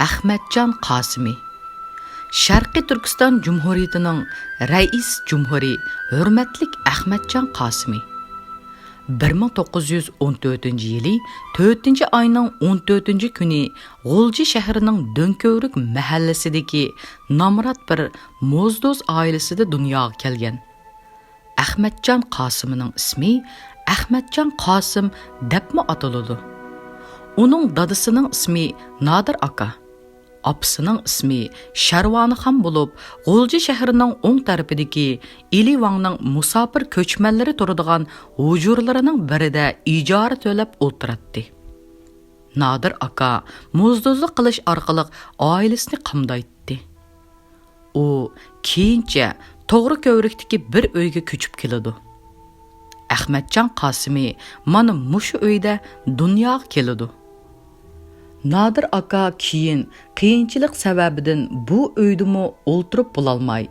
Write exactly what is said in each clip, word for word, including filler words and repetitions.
ئەخمەتجان قاسىمى، شەرقىي تۈركىستان جۇمھۇرىيىتىنىڭ رەئىس جۇمھۇرى، ھۆرمەتلىك ئەخمەتجان قاسىمى. بىر مىڭ توققۇز يۈز ئون تۆتىنچى يىلى تۆتىنچى ئاينىڭ ئون تۆتىنچى كۈنى غۇلجا شەھىرىنىڭ دۆڭكۆۋرۈك مەھەللىسىدىكى نامرات بىر موزدوز ئائىلىسىدە دۇنياغا كەلگەن. ئەخمەتجان قاسىمىنىڭ ئىسمى ئەخمەتجان قاسىم دەپمۇ ئاتىلىدۇ. ئۇنىڭ دادىسىنىڭ ئىسمى نادىر ئاكا، ئاپىسىنىڭ ئىسمى شەرۋانىخان بولۇپ، غۇلجا شەھىرىنىڭ ئوڭ تەرىپىدىكى ئىلى ۋاڭنىڭ مۇساپىر كۆچمەنلىرى تۇرىدىغان ھۇجرىلىرىنىڭ بىرىدە ئىجارە تۆلەپ ئولتۇراتتى. نادىر ئاكا موزدوزلۇق قىلىش ئارقىلىق ئائىلىسىنى قامدايتتى. ئۇ كېيىنچە توغرا كۆۋرۈكتىكى بىر ئۆيگە كۆچۈپ كېلىدۇ. ئەخمەتجان قاسىمى مانا مۇشۇ ئۆيدە دۇنياغا كېلىدۇ. نادىر ئاكا كېيىن قىيىنچىلىق سەۋەبىدىن بۇ ئۆيدىمۇ ئولتۇرۇپ بولالماي،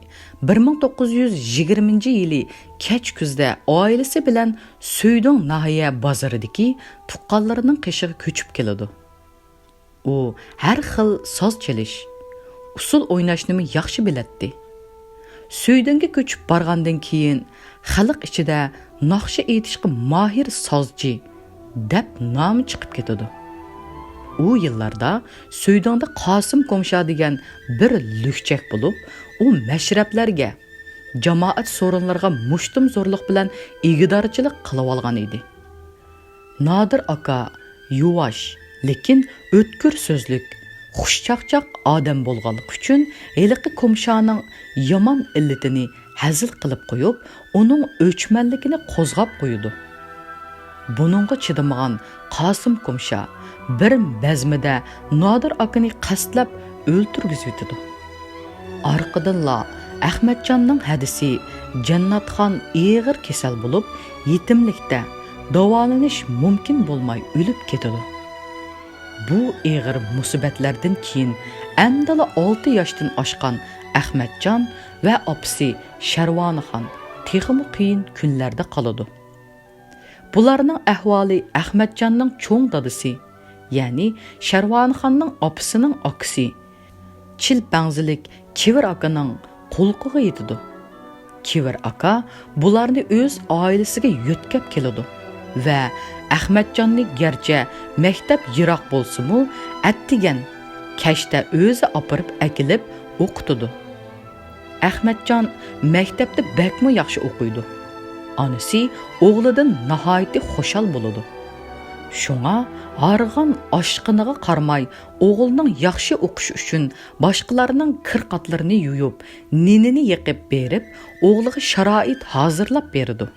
بىر مىڭ توققۇز يۈز يىگىرمىنچى يىلى كەچ كۈزدە ئائىلىسى بىلەن سۈيدۈڭ ناھىيە بازىرىدىكى تۇغقانلىرىنىڭ قېشىغا كۆچۈپ كېلىدۇ. ئۇ ھەر خىل ساز چېلىش، ئۇسسۇل ئويناشنىمۇ ياخشى بىلەتتى. سۈيدۈڭگە كۆچۈپ بارغاندىن كېيىن، خەلق ئىچىدە ناخشا ئېيتىشقا ماھىر سازچى دەپ نامى چىقىپ كېتىدۇ. ئۇ يىللاردا سۈيدۈڭدە قاسىم كومشا دېگەن بىر لۈكچەك بولۇپ، ئۇ مەشرەپلەرگە، جامائەت سورۇنلىرىغا مۇشتۇمزورلۇق بىلەن ئىگىدارچىلىق قىلىۋالغان ئىدى. نادىر ئاكا يۇۋاش، لېكىن ئۆتكۈر سۆزلۈك، خۇشچاقچاق ئادەم بولغانلىقى ئۈچۈن، ھېلىقى كومشانىڭ يامان ئىللىتىنى ھەزىل قىلىپ قويۇپ، ئۇنىڭ ئۆچمەنلىكىنى قوزغاپ قويىدۇ. بۇنىڭغا چىدىمىغان قاسىم كومشا بىر بەزمىدە نادىر ئاكىنى قەستلەپ ئۆلتۈرگۈزۈۋېتىدۇ. ئارقىدىنلا ئەخمەتجاننىڭ ھەدىسى جەننەتخان ئېغىر كېسەل بولۇپ، يېتىملىكتە داۋالىنىش مۇمكىن بولماي ئۆلۈپ كېتىدۇ. بۇ ئېغىر مۇسىبەتلەردىن كېيىن ئەمدىلا ئالتە ياشتىن ئاشقان ئەخمەتجان ۋە ئاپىسى شەرۋانىخان تېخىمۇ قىيىن كۈنلەردە قالىدۇ. بۇلارنىڭ ئەھۋالى ئەخمەتجاننىڭ چوڭ دادىسى، يەنى شەرۋانىخاننىڭ ئاپىسىنىڭ ئاكىسى، چىلپەڭزىلىك كىۋىر ئاكىنىڭ قۇلىقىغا يېتىدۇ. كىۋىر ئاكا بۇلارنى ئۆز ئائىلىسىگە يۆتكەپ كېلىدۇ ۋە ئەخمەتجاننى گەرچە مەكتەپ يىراق بولسىمۇ، ئەتىگەن، كەچتە ئۆزى ئاپىرىپ ئەكېلىپ ئوقۇتىدۇ. ئەخمەتجان مەكتەپتە بەكمۇ ياخشى ئوقۇيدۇ. ئانىسى ئوغلىدىن ناھايىتى خۇشال بولىدۇ. شۇڭا ھارغان ئاشقىنىغا قارىماي، ئوغلىنىڭ ياخشى ئوقۇشى ئۈچۈن باشقىلارنىڭ كىر-قاتلىرىنى يۇيۇپ، نېنىنى يېقىپ بېرىپ، ئوغلىغا شارائىت ھازىرلاپ بېرىدۇ.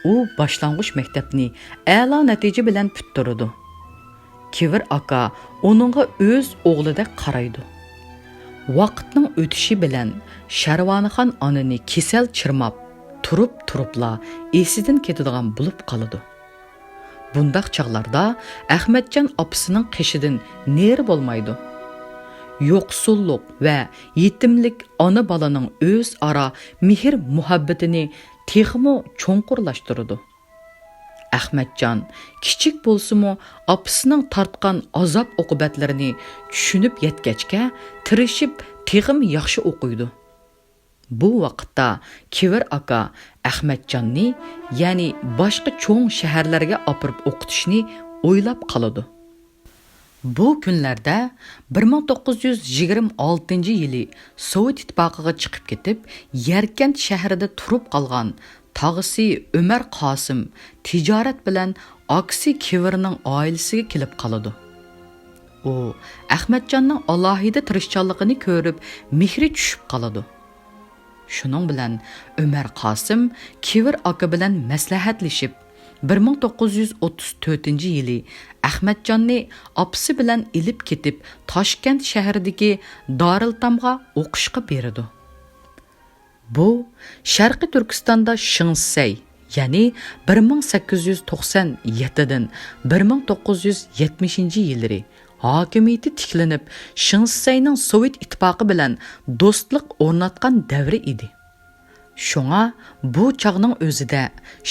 ئۇ باشلانغۇچ مەكتەپنى ئەلا نەتىجە بىلەن پۈتتۈرىدۇ. كىۋىر ئاكا ئۇنىڭغا ئۆز ئوغلىدەك قارايدۇ. ۋاقىتنىڭ ئۆتۈشى بىلەن شەرۋانىخان ئانىنى كېسەل چىرماپ، تۇرۇپ-تۇرۇپلا ئېسىدىن كېتىدىغان بولۇپ قالىدۇ. بۇنداق چاغلاردا ئەخمەتجان ئاپىسىنىڭ قېشىدىن نېرى بولمايدۇ. يوقسۇللۇق ۋە يېتىملىك ئانا-بالىنىڭ ئۆزئارا مېھىر-مۇھەببىتىنى تېخىمۇ چوڭقۇرلاشتۇرىدۇ. ئەخمەتجان كىچىك بولسىمۇ، ئاپىسىنىڭ تارتقان ئازاب-ئوقۇبەتلىرىنى چۈشىنىپ يەتكەچكە، تىرىشىپ تېخىمۇ ياخشى ئوقۇيدۇ. بۇ ۋاقىتتا كىۋىر ئاكا ئەخمەتجاننى، يەنى باشقا چوڭ شەھەرلەرگە ئاپىرىپ ئوقۇتۇشنى ئويلاپ قالىدۇ. بۇ كۈنلەردە بىر مىڭ توققۇز يۈز يىگىرمە ئالتىنچى يىلى سوۋېت ئىتتىپاقىغا چىقىپ كېتىپ، يەركەنت شەھىرىدە تۇرۇپ قالغان تاغىسى ئۆمەر قاسىم تىجارەت بىلەن ئاكىسى كىۋىرنىڭ ئائىلىسىگە كېلىپ قالىدۇ. ئۇ ئەخمەتجاننىڭ ئالاھىدە تىرىشچانلىقىنى كۆرۈپ، مېھرى چۈشۈپ قالىدۇ. شۇنىڭ بىلەن ئۆمەر قاسىم كىۋىر ئاكا بىلەن مەسلىھەتلىشىپ، بىر مىڭ توققۇز يۈز ئوتتۇز تۆتىنچى يىلى ئەخمەتجاننى ئاپىسى بىلەن ئېلىپ كېتىپ، تاشكەنت شەھىرىدىكى دارىلتامغا ئوقۇشقا بېرىدۇ. بۇ شەرقىي تۈركىستاندا شېڭ شىسەي، يەنى بىر مىڭ سەككىز يۈز توقسان يەتتىدىن بىر مىڭ توققۇز يۈز يەتمىشىنچى يىللىرى ھاكىمىيىتى تىكلىنىپ، شېڭ شىسەينىڭ سوۋېت ئىتتىپاقى بىلەن دوستلۇق ئورناتقان دەۋرى ئىدى. شۇڭا بۇ چاغنىڭ ئۆزىدە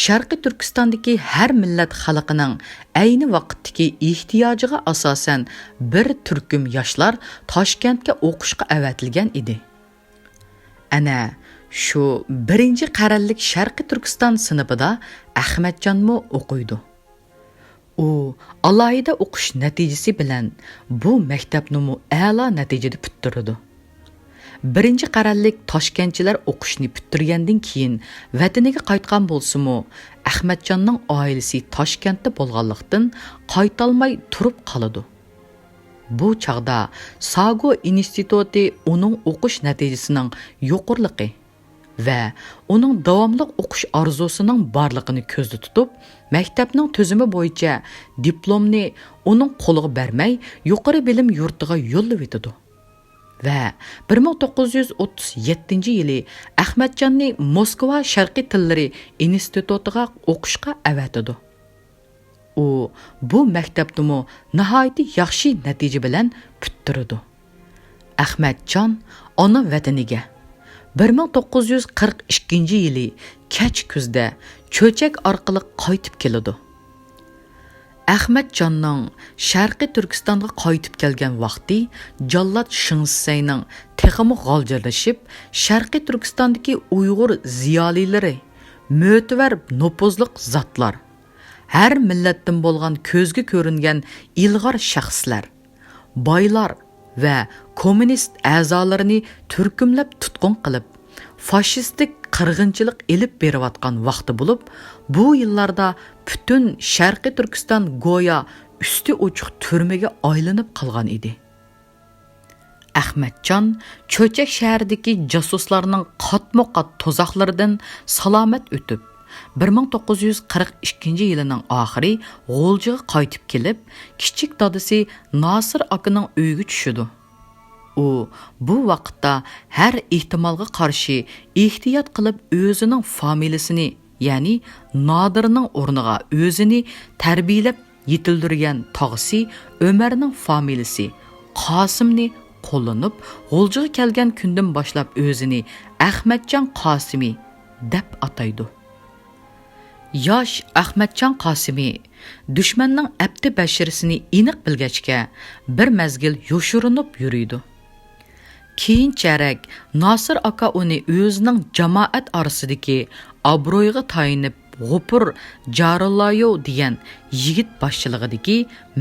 شەرقىي تۈركىستاندىكى ھەر مىللەت خەلقىنىڭ ئەينى ۋاقىتتىكى ئېھتىياجىغا ئاساسەن بىر تۈركۈم ياشلار تاشكەنتكە ئوقۇشقا ئەۋەتىلگەن ئىدى. ئەنە شۇ بىرىنچى قەرەللىك شەرقىي تۈركىستان سىنىپىدا ئەخمەتجانمۇ ئوقۇيدۇ. ئۇ ئالاھىدە ئوقۇش نەتىجىسى بىلەن بۇ مەكتەپنىمۇ ئەلا نەتىجىدە پۈتتۈرىدۇ. بىرىنچى قەرەللىك تاشكەنتچىلەر ئوقۇشنى پۈتتۈرگەندىن كېيىن ۋەتىنىگە قايتقان بولسىمۇ، ئەخمەتجاننىڭ ئائىلىسى تاشكەنتتە بولغانلىقتىن، قايتالماي تۇرۇپ قالىدۇ. بۇ چاغدا ساگو ئىنستىتۇتى ئۇنىڭ ئوقۇش نەتىجىسىنىڭ يۇقىرىلىقى ۋە ئۇنىڭ داۋاملىق ئوقۇش ئارزۇسىنىڭ بارلىقىنى كۆزدە تۇتۇپ، مەكتەپنىڭ تۈزۈمى بويىچە دىپلومنى ئۇنىڭ قولىغا بەرمەي، يۇقىرى بىلىم يۇرتىغا يوللىۋېتىدۇ ۋە بىر مىڭ توققۇز يۈز ئوتتۇز يەتتىنچى يىلى ئەخمەتجاننى موسكۋا شەرقىي تىللىرى ئىنستىتۇتىغا ئوقۇشقا ئەۋەتىدۇ. ئۇ بۇ مەكتەپنىمۇ ناھايىتى ياخشى نەتىجە بىلەن پۈتتۈرىدۇ. ئەخمەتجان ئانا ۋەتىنىگە بىر مىڭ توققۇز يۈز قىرىق ئىككىنچى يىلى كەچ كۈزدە چۆچەك ئارقىلىق قايتىپ كېلىدۇ. ئەخمەتجاننىڭ شەرقىي تۈركىستانغا قايتىپ كەلگەن ۋاقتى جاللات شېڭ شىسەينىڭ تېخىمۇ غالجىرلىشىپ، شەرقىي تۈركىستاندىكى ئۇيغۇر زىيالىيلىرى، مۆتىۋەر نوپۇزلۇق زاتلار، ھەر مىللەتتىن بولغان كۆزگە كۆرۈنگەن ئىلغار شەخسلەر، بايلار ۋە كوممۇنىست ئەزالىرىنى تۈركۈملەپ تۇتقۇن قىلىپ، فاشىستىك قىرغىنچىلىق ئېلىپ بېرىۋاتقان ۋاقتى بولۇپ، بۇ يىللاردا پۈتۈن شەرقىي تۈركىستان گويا ئۈستى ئوچۇق تۈرمىگە ئايلىنىپ قالغان ئىدى. ئەخمەتجان چۆچەك شەھىرىدىكى جاسۇسلارنىڭ قاتمۇ قات تۇزاقلىرىدىن سالامەت ئۆتۈپ، بىر مىڭ توققۇز يۈز قىرىق ئىككىنچى يىلىنىڭ ئاخىرى غۇلجىغا قايتىپ كېلىپ، كىچىك دادىسى ناسىر ئاكىنىڭ ئۆيىگە چۈشىدۇ. ئۇ بۇ ۋاقىتتا ھەر ئېھتىمالغا قارشى ئېھتىيات قىلىپ ئۆزىنىڭ فامىلىسىنى، يەنى نادىرنىڭ ئورنىغا ئۆزىنى تەربىيەلەپ يېتىلدۈرگەن تاغىسى ئۆمەرنىڭ فامىلىسى قاسىمنى قوللىنىپ، غۇلجىغا كەلگەن كۈندىن باشلاپ ئۆزىنى ئەخمەتجان قاسىمى دەپ ئاتايدۇ. ياش ئەخمەتجان قاسىمى دۈشمەننىڭ ئەپتى بەشىرىسىنى ئېنىق بىلگەچكە، بىر مەزگىل يوشۇرۇنۇپ يۈرىدۇ. كېيىنچەرەك ناسىر ئاكا ئۇنى ئۆزىنىڭ جامائەت ئارىسىدىكى ئابرۇيىغا تايىنىپ، غوپۇر جارىلايو دېگەن يىگىت باشچىلىقىدىكى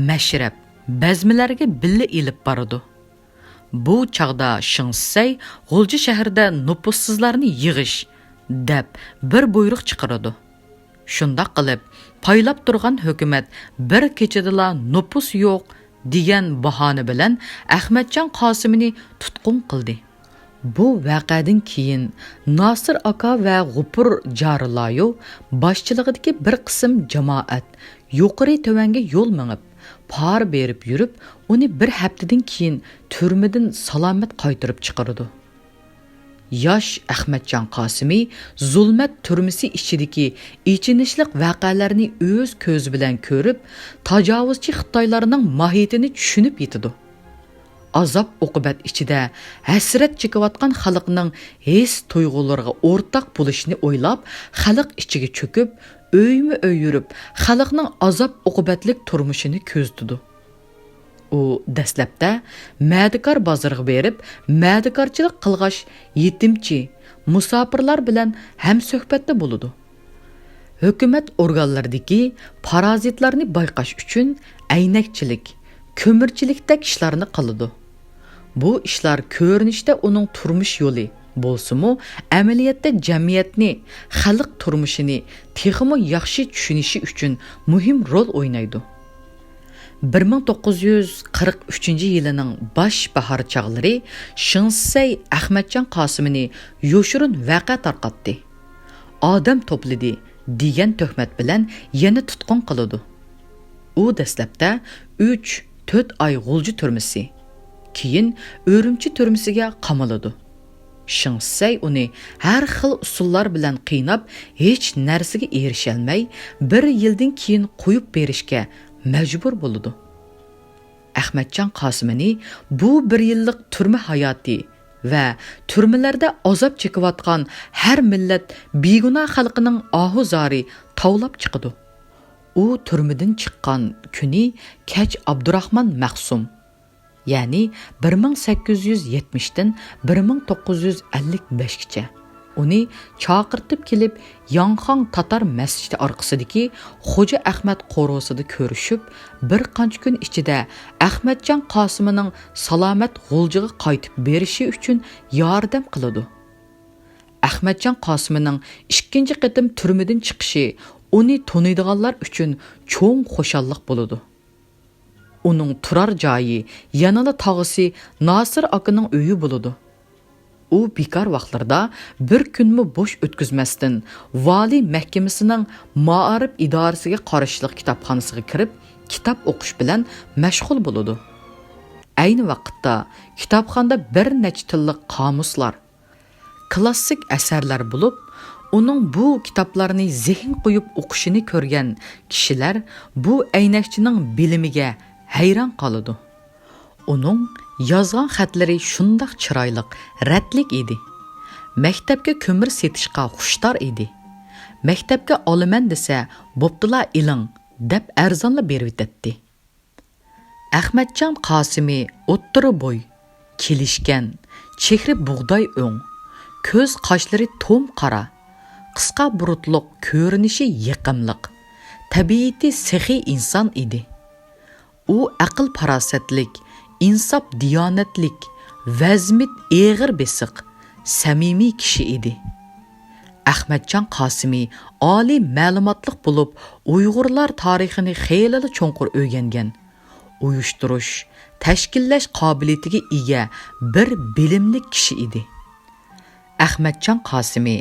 مەشرەپ، بەزمىلەرگە بىللە ئېلىپ بارىدۇ. بۇ چاغدا شېڭ شىسەي غۇلجا شەھىرىدە نوپۇسسىزلارنى يىغىش دەپ بىر بۇيرۇق چىقىرىدۇ. شۇنداق قىلىپ، پايلاپ تۇرغان ھۆكۈمەت بىر كېچىدىلا نوپۇس يوق دېگەن باھانە بىلەن ئەخمەتجان قاسىمىنى تۇتقۇن قىلدى. بۇ ۋەقەدىن كېيىن ناسىر ئاكا ۋە غوپۇر جارىلايو باشچىلىقىدىكى بىر قىسىم جامائەت يۇقىرى تۆۋەنگە يول مېڭىپ، پارا بېرىپ يۈرۈپ، ئۇنى بىر ھەپتىدىن كېيىن تۈرمىدىن سالامەت قايتۇرۇپ چىقىرىدۇ. ياش ئەخمەتجان قاسىمى زۇلمەت تۈرمىسى ئىچىدىكى ئېچىنىشلىق ۋەقەلەرنى ئۆز كۆزى بىلەن كۆرۈپ، تاجاۋۇزچى خىتايلارنىڭ ماھىيىتىنى چۈشىنىپ يېتىدۇ. ئازاب-ئوقۇبەت ئىچىدە ھەسرەت چېكىۋاتقان خەلقنىڭ ھېس-تۇيغۇلىرىغا ئورتاق بولۇشنى ئويلاپ، خەلق ئىچىگە چۆكۈپ، ئۆيمۇ-ئۆي يۈرۈپ، خەلقنىڭ ئازاب-ئوقۇبەتلىك تۇرمۇشىنى كۆزىتىدۇ. ئۇ دەسلەپتە مەدىكار بازىرىغا بېرىپ، مەدىكارچىلىق قىلغاچ، يېتىمچى، مۇساپىرلار بىلەن ھەمسۆھبەتتە بولىدۇ. ھۆكۈمەت ئورگانلىرىدىكى پارازىتلارنى بايقاش ئۈچۈن ئەينەكچىلىك، كۆمۈرچىلىكتەك ئىشلارنى قىلىدۇ. بۇ ئىشلار كۆرۈنۈشتە ئۇنىڭ تۇرمۇش يولى بولسىمۇ، ئەمەلىيەتتە جەمئىيەتنى، خەلق تۇرمۇشىنى تېخىمۇ ياخشى چۈشىنىشى ئۈچۈن مۇھىم رول ئوينايدۇ. بىر مىڭ توققۇز يۈز قىرىق ئۈچىنچى يىلىنىڭ باش باھار چاغلىرى شېڭ شىسەي ئەخمەتجان قاسىمىنى يوشۇرۇن ۋەقە تارقاتتى، ئادەم توپلىدى دېگەن تۆھمەت بىلەن يەنە تۇتقۇن قىلىدۇ. ئۇ دەسلەپتە ئۈچ، تۆت ئاي غۇلجا تۈرمىسى، كېيىن ئۈرۈمچى تۈرمىسىگە قامىلىدۇ. شېڭ شىسەي ئۇنى ھەر خىل ئۇسۇللار بىلەن قىيناپ، ھېچ نەرسىگە ئېرىشەلمەي، بىر يىلدىن كېيىن قويۇپ بېرىشكە مەجبۇر بولىدۇ. ئەخمەتجان قاسىمىنى بۇ بىر يىللىق تۈرمە ھاياتى ۋە تۈرمىلەردە ئازاب چېكىۋاتقان ھەر مىللەت بىگۇناھ خەلقىنىڭ ئاھۇ-زارى تاۋلاپ چىقىدۇ. ئۇ تۈرمىدىن چىققان كۈنى كەچ ئابدۇراخمان مەخسۇم، يەنى بىر مىڭ سەككىز يۈز يەتمىشتىن بىر مىڭ توققۇز يۈز ئەللىك بەشكىچە ئۇنى چاقىرتىپ كېلىپ، ياڭخاڭ تاتار مەسچىتى ئارقىسىدىكى خوجا ئەخمەت قورۇسىدا كۆرۈشۈپ، بىر قانچە كۈن ئىچىدە ئەخمەتجان قاسىمىنىڭ سالامەت غۇلجىغا قايتىپ بېرىشى ئۈچۈن ياردەم قىلىدۇ. ئەخمەتجان قاسىمىنىڭ ئىككىنچى قېتىم تۈرمىدىن چىقىشى ئۇنى تونۇيدىغانلار ئۈچۈن چوڭ خۇشاللىق بولىدۇ. ئۇنىڭ تۇرار جايى يەنىلا تاغىسى ناسىر ئاكىنىڭ ئۆيى بولىدۇ. ئۇ بىكار ۋاقىتلىرىدا بىر كۈنمۇ بوش ئۆتكۈزمەستىن، ۋالىي مەھكىمىسىنىڭ مائارىپ ئىدارىسىگە قارشىلىق كىتابخانىسىغا كىرىپ، كىتاب ئوقۇش بىلەن مەشغۇل بولىدۇ. ئەينى ۋاقىتتا كىتابخانىدا بىر نەچچە تىللىق قامۇسلار، كلاسسىك ئەسەرلەر بولۇپ، ئۇنىڭ بۇ كىتابلارنى زېھىن قويۇپ ئوقۇشىنى كۆرگەن كىشىلەر بۇ ئەينەكچىنىڭ بىلىمىگە ھەيران قالىدۇ. ئۇنىڭ يازغان خەتلىرى شۇنداق چىرايلىق، رەتلىك ئىدى. مەكتەپكە كۆمۈر سېتىشقا خۇشتار ئىدى. مەكتەپكە ئالىمەن دېسە، بوپتۇلا ئېلىڭ، دەپ ئەرزانلا بېرىۋېتەتتى. ئەخمەتجان قاسىمى ئوتتۇرا بوي، كېلىشكەن، چېھرى بۇغداي ئۆڭ، كۆز قاشلىرى توم قارا، قىسقا بۇرۇتلۇق، كۆرۈنۈشى يېقىملىق، تەبىئىتى سېخىي ئىنسان ئىدى. ئۇ ئەقىل-پاراسەتلىك، ئىنساپ-دىيانەتلىك، ۋەزمىت ئېغىر بېسىق، سەمىمىي كىشى ئىدى. ئەخمەتجان قاسىمى ئالىي مەلۇماتلىق بولۇپ، ئۇيغۇرلار تارىخىنى خېلىلا چوڭقۇر ئۆگەنگەن، ئۇيۇشتۇرۇش، تەشكىللەش قابىلىيىتىگە ئىگە بىر بىلىملىك كىشى ئىدى. ئەخمەتجان قاسىمى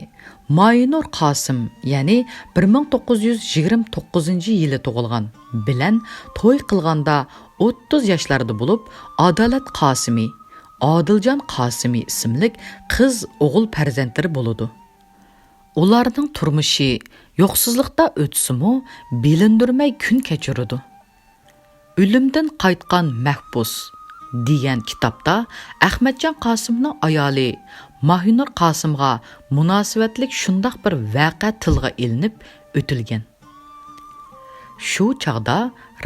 ماھىنۇر قاسىم، يەنى بىر مىڭ توققۇز يۈز يىگىرمە توققۇزىنچى يىلى تۇغۇلغان، بىلەن توي قىلغاندا ئوتتۇز ياشلاردا بولۇپ، ئادالەت قاسىمى، ئادىلجان قاسىمى ئىسىملىك قىز ئوغۇل پەرزەنتلىرى بولىدۇ. ئۇلارنىڭ تۇرمۇشى يوقسۇزلۇقتا ئۆتسىمۇ، بىلىندۈرمەي كۈن كەچۈرىدۇ. ئۆلۈمدىن قايتقان مەھبۇس دېگەن كىتابتا ئەخمەتجان قاسىمنىڭ ئايالى ماھىنۇر قاسىمغا مۇناسىۋەتلىك شۇنداق بىر ۋەقە تىلغا ئېلىنىپ ئۆتۈلگەن. شۇ چاغدا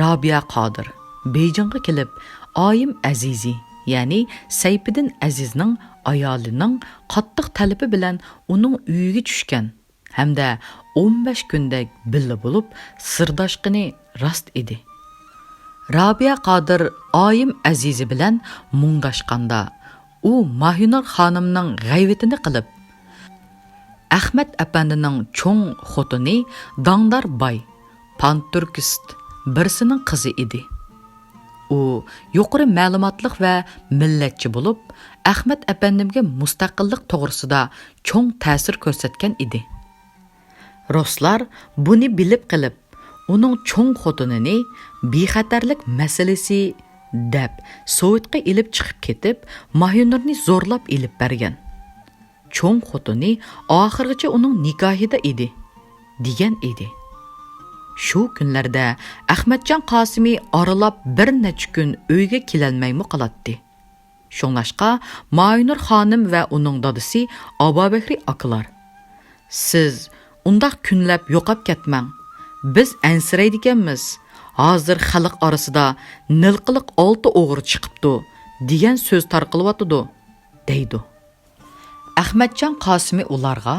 رابىيە قادىر بېيجىڭغا كېلىپ، ئايىم ئەزىزى، يەنى سەيپىدىن ئەزىزنىڭ ئايالىنىڭ قاتتىق تەلىپى بىلەن ئۇنىڭ ئۆيىگە چۈشكەن ھەمدە ئون بەش كۈندەك بىللە بولۇپ سىرداشقىنى راست ئىدى. رابىيە قادىر ئايىم ئەزىزى بىلەن مۇڭداشقاندا، ئۇ ماھىنۇر خانىمنىڭ غەيۋىتىنى قىلىپ، ئەخمەت ئەپەندىنىڭ چوڭ خوتۇنى داڭدار باي، پانتۈركىست بىرسىنىڭ قىزى ئىدى. ئۇ يۇقىرى مەلۇماتلىق ۋە مىللەتچى بولۇپ، ئەخمەت ئەپەندىمگە مۇستەقىللىق توغرىسىدا چوڭ تەسىر كۆرسەتكەن ئىدى. رۇسلار بۇنى بىلىپ قېلىپ، ئۇنىڭ چوڭ خوتۇنىنى بىخەتەرلىك مەسىلىسى دەپ سوۋېتقا ئېلىپ چىقىپ كېتىپ، ماھىنۇرنى زورلاپ ئېلىپ بەرگەن. چوڭ خوتۇنى ئاخىرغىچە ئۇنىڭ نىكاھىدا ئىدى، دېگەن ئىدى. شۇ كۈنلەردە ئەخمەتجان قاسىمى ئارىلاپ بىر نەچچە كۈن ئۆيگە كېلەلمەيمۇ قالاتتى. شۇڭلاشقا ماھىنۇر خانىم ۋە ئۇنىڭ دادىسى ئابابەكرى ئاكىلار، «سىز ئۇنداق كۈنلەپ يوقاپ كەتمەڭ. بىز ئەنسىرەيدىكەنمىز. ھازىر خەلق ئارىسىدا نىلقىلىق ئالتە ئوغرى چىقىپتۇ، دېگەن سۆز تارقىلىۋاتىدۇ» دەيدۇ. ئەخمەتجان قاسىمى ئۇلارغا،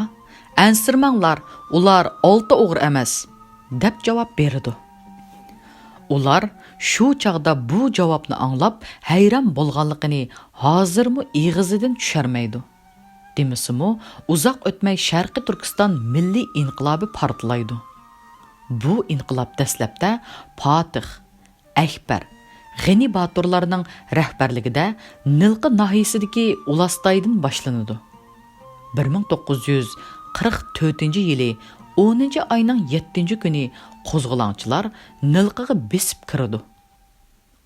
«ئەنسىرىمەڭلار، ئۇلار ئالتە ئوغرى ئەمەس» دەپ جاۋاب بېرىدۇ. ئۇلار شۇ چاغدا بۇ جاۋابنى ئاڭلاپ ھەيران بولغانلىقىنى ھازىرمۇ ئېغىزىدىن چۈشەرمەيدۇ. دېمىسىمۇ، ئۇزاق ئۆتمەي شەرقىي تۈركىستان مىللىي ئىنقىلابى پارتلايدۇ. بۇ ئىنقىلاب دەسلەپتە پاتىخ، ئەكبەر، غېنى باتۇرلارنىڭ رەھبەرلىكىدە نىلقا ناھىيىسىدىكى ئۇلاستايدىن باشلىنىدۇ. بىر مىڭ توققۇز يۈز قىرىق تۆتىنچى يىلى ئونىنچى ئاينىڭ يەتتىنچى كۈنى قوزغىلاڭچىلار نىلقىغا بېسىپ كىرىدۇ.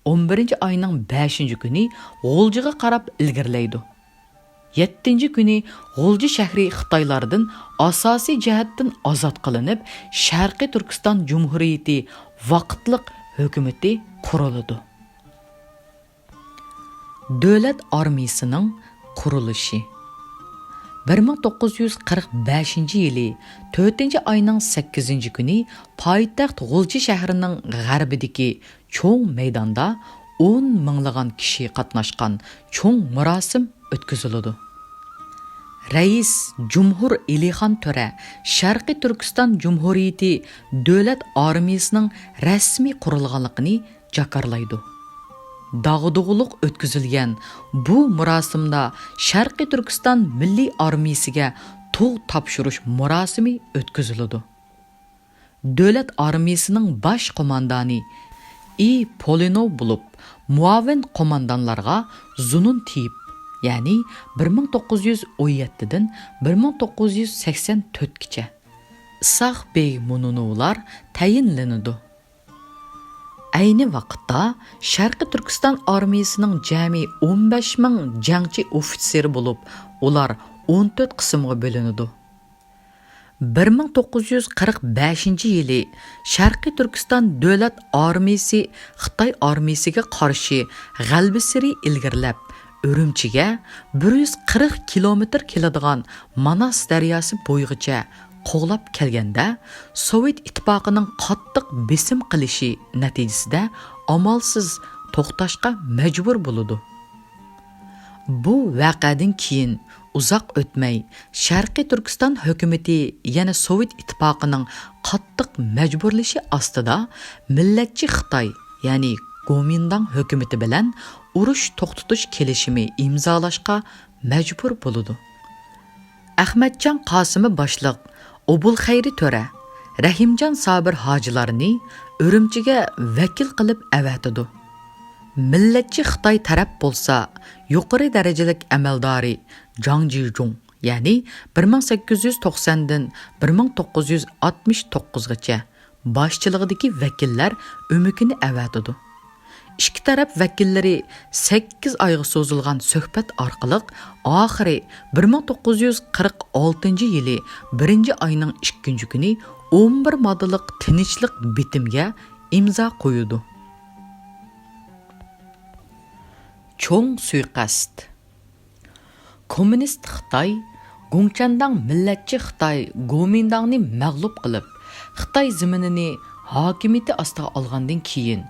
ئون بىرىنچى ئاينىڭ بەشىنچى كۈنى غۇلجىغا قاراپ ئىلگىرىلەيدۇ. يەتتىنچى كۈنى غۇلجا شەھىرى خىتايلاردىن ئاساسىي جەھەتتىن ئازاد قىلىنىپ، شەرقىي تۈركىستان جۇمھۇرىيىتى ۋاقىتلىق ھۆكۈمىتى قۇرۇلىدۇ. دۆلەت ئارمىيىسىنىڭ قۇرۇلۇشى. بىر مىڭ توققۇز يۈز قىرىق بەشىنچى يىلى تۆتىنچى ئاينىڭ سەككىزىنچى كۈنى پايتەخت غۇلجا شەھىرىنىڭ غەربىدىكى چوڭ مەيداندا ئون مىڭلىغان كىشى قاتناشقان چوڭ مۇراسىم ئۆتكۈزۈلىدۇ. رەئىس جۇمھۇر ئېلىخان تۆرە شەرقىي تۈركىستان جۇمھۇرىيىتى دۆلەت ئارمىيىسىنىڭ رەسمىي قۇرۇلغانلىقىنى جاكارلايدۇ. داغدۇغىلىق ئۆتكۈزۈلگەن بۇ مۇراسىمدا شەرقىي تۈركىستان مىللىي ئارمىيىسىگە تۇغ تاپشۇرۇش مۇراسىمى ئۆتكۈزۈلىدۇ. دۆلەت ئارمىيىسىنىڭ باش قوماندانى ئى پولىنوۋ بولۇپ، مۇئاۋىن قوماندانلارغا زۇنۇن تېيىپ، يەنى بىر مىڭ توققۇز يۈز ئون يەتتىدىن بىر مىڭ توققۇز يۈز سەكسەن تۆتكىچە، ئىساق بېگ مۇنۇنوۋلار تەيىنلىنىدۇ. ئەينى ۋاقىتتا شەرقىي تۈركىستان ئارمىيىسىنىڭ جەمئىي ئون بەش مىڭ جەڭچى ئوفىتسېرى بولۇپ، ئۇلار ئون تۆت قىسىمغا بۆلۈنىدۇ. بىر مىڭ توققۇز يۈز قىرىق بەشىنچى يىلى شەرقىي تۈركىستان دۆلەت ئارمىيىسى خىتاي ئارمىيىسىگە قارشى غەلىبىسېرى ئىلگىرىلەپ، ئۈرۈمچىگە بىر يۈز قىرىق كىلومېتىر كېلىدىغان ماناس دەرياسى بويىغىچە قوغلاپ كەلگەندە، سوۋېت ئىتتىپاقىنىڭ قاتتىق بېسىم قىلىشى نەتىجىسىدە ئامالسىز توختاشقا مەجبۇر بولىدۇ. بۇ ۋەقەدىن كېيىن ئۇزاق ئۆتمەي، شەرقىي تۈركىستان ھۆكۈمىتى يەنە سوۋېت ئىتتىپاقىنىڭ قاتتىق مەجبۇرلىشى ئاستىدا مىللەتچى خىتاي، يەنى گومىنداڭ ھۆكۈمىتى بىلەن ئۇرۇش توختىتىش كېلىشىمى ئىمزالاشقا مەجبۇر بولىدۇ. ئەخمەتجان قاسىمى باشلىق ئوبۇلخەيرى تۆرە، رەھىمجان سابىر ھاجىلارنى ئۈرۈمچىگە ۋەكىل قىلىپ ئەۋەتىدۇ. مىللەتچى خىتاي تەرەپ بولسا يۇقىرى دەرىجىلىك ئەمەلدارى جاڭ جىجۇڭ، يەنى بىر مىڭ سەككىز يۈز توقساندىن بىر مىڭ توققۇز يۈز ئاتمىش توققۇزغىچە باشچىلىقىدىكى ۋەكىللەر ئۆمىكىنى ئەۋەتىدۇ. ئىككى تەرەپ ۋەكىللىرى سەككىز ئايغا سوزۇلغان سۆھبەت ئارقىلىق ئاخىرى بىر مىڭ توققۇز يۈز قىرىق ئالتىنچى يىلى بىرىنچى ئاينىڭ ئىككىنچى كۈنى ئون بىر ماددىلىق تىنچلىق بىتىمگە ئىمزا قويىدۇ. چوڭ سۇيىقەست. كوممۇنىست خىتاي، گۇڭچەنداڭ مىللەتچى خىتاي گومىنداڭنى مەغلۇپ قىلىپ، خىتاي زېمىنىنى ھاكىمىيىتى ئاستىغا ئالغاندىن كېيىن،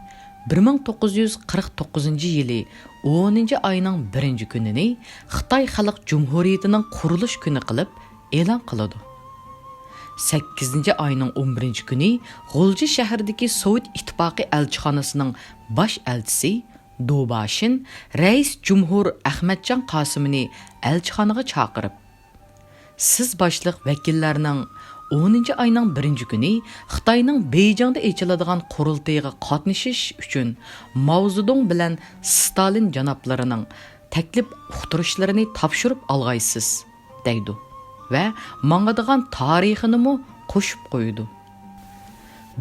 بىر مىڭ توققۇز يۈز قىرىق توققۇزىنچى يىلى ئونىنچى ئاينىڭ بىرىنچى كۈنىنى خىتاي خەلق جۇمھۇرىيىتىنىڭ قۇرۇلۇش كۈنى قىلىپ ئېلان قىلىدۇ. سەككىزىنچى ئاينىڭ ئون بىرىنچى كۈنى غۇلجا شەھىرىدىكى سوۋېت ئىتتىپاقى ئەلچىخانىسىنىڭ باش ئەلچىسى دۇباشىن رەئىس جۇمھۇر ئەخمەتجان قاسىمىنى ئەلچىخانىغا چاقىرىپ، سىز باشلىق ۋەكىللەرنىڭ ئونىنچى ئاينىڭ بىرىنچى كۈنى خىتاينىڭ بېيجىڭدا ئېچىلىدىغان قۇرۇلتىيىغا قاتنىشىش ئۈچۈن ماۋزېدۇڭ بىلەن ستالىن جانابلىرىنىڭ تەكلىپ ئۇقتۇرۇشلىرىنى تاپشۇرۇپ ئالغايسىز، دەيدۇ ۋە ماڭىدىغان تارىخىنىمۇ قوشۇپ قويىدۇ.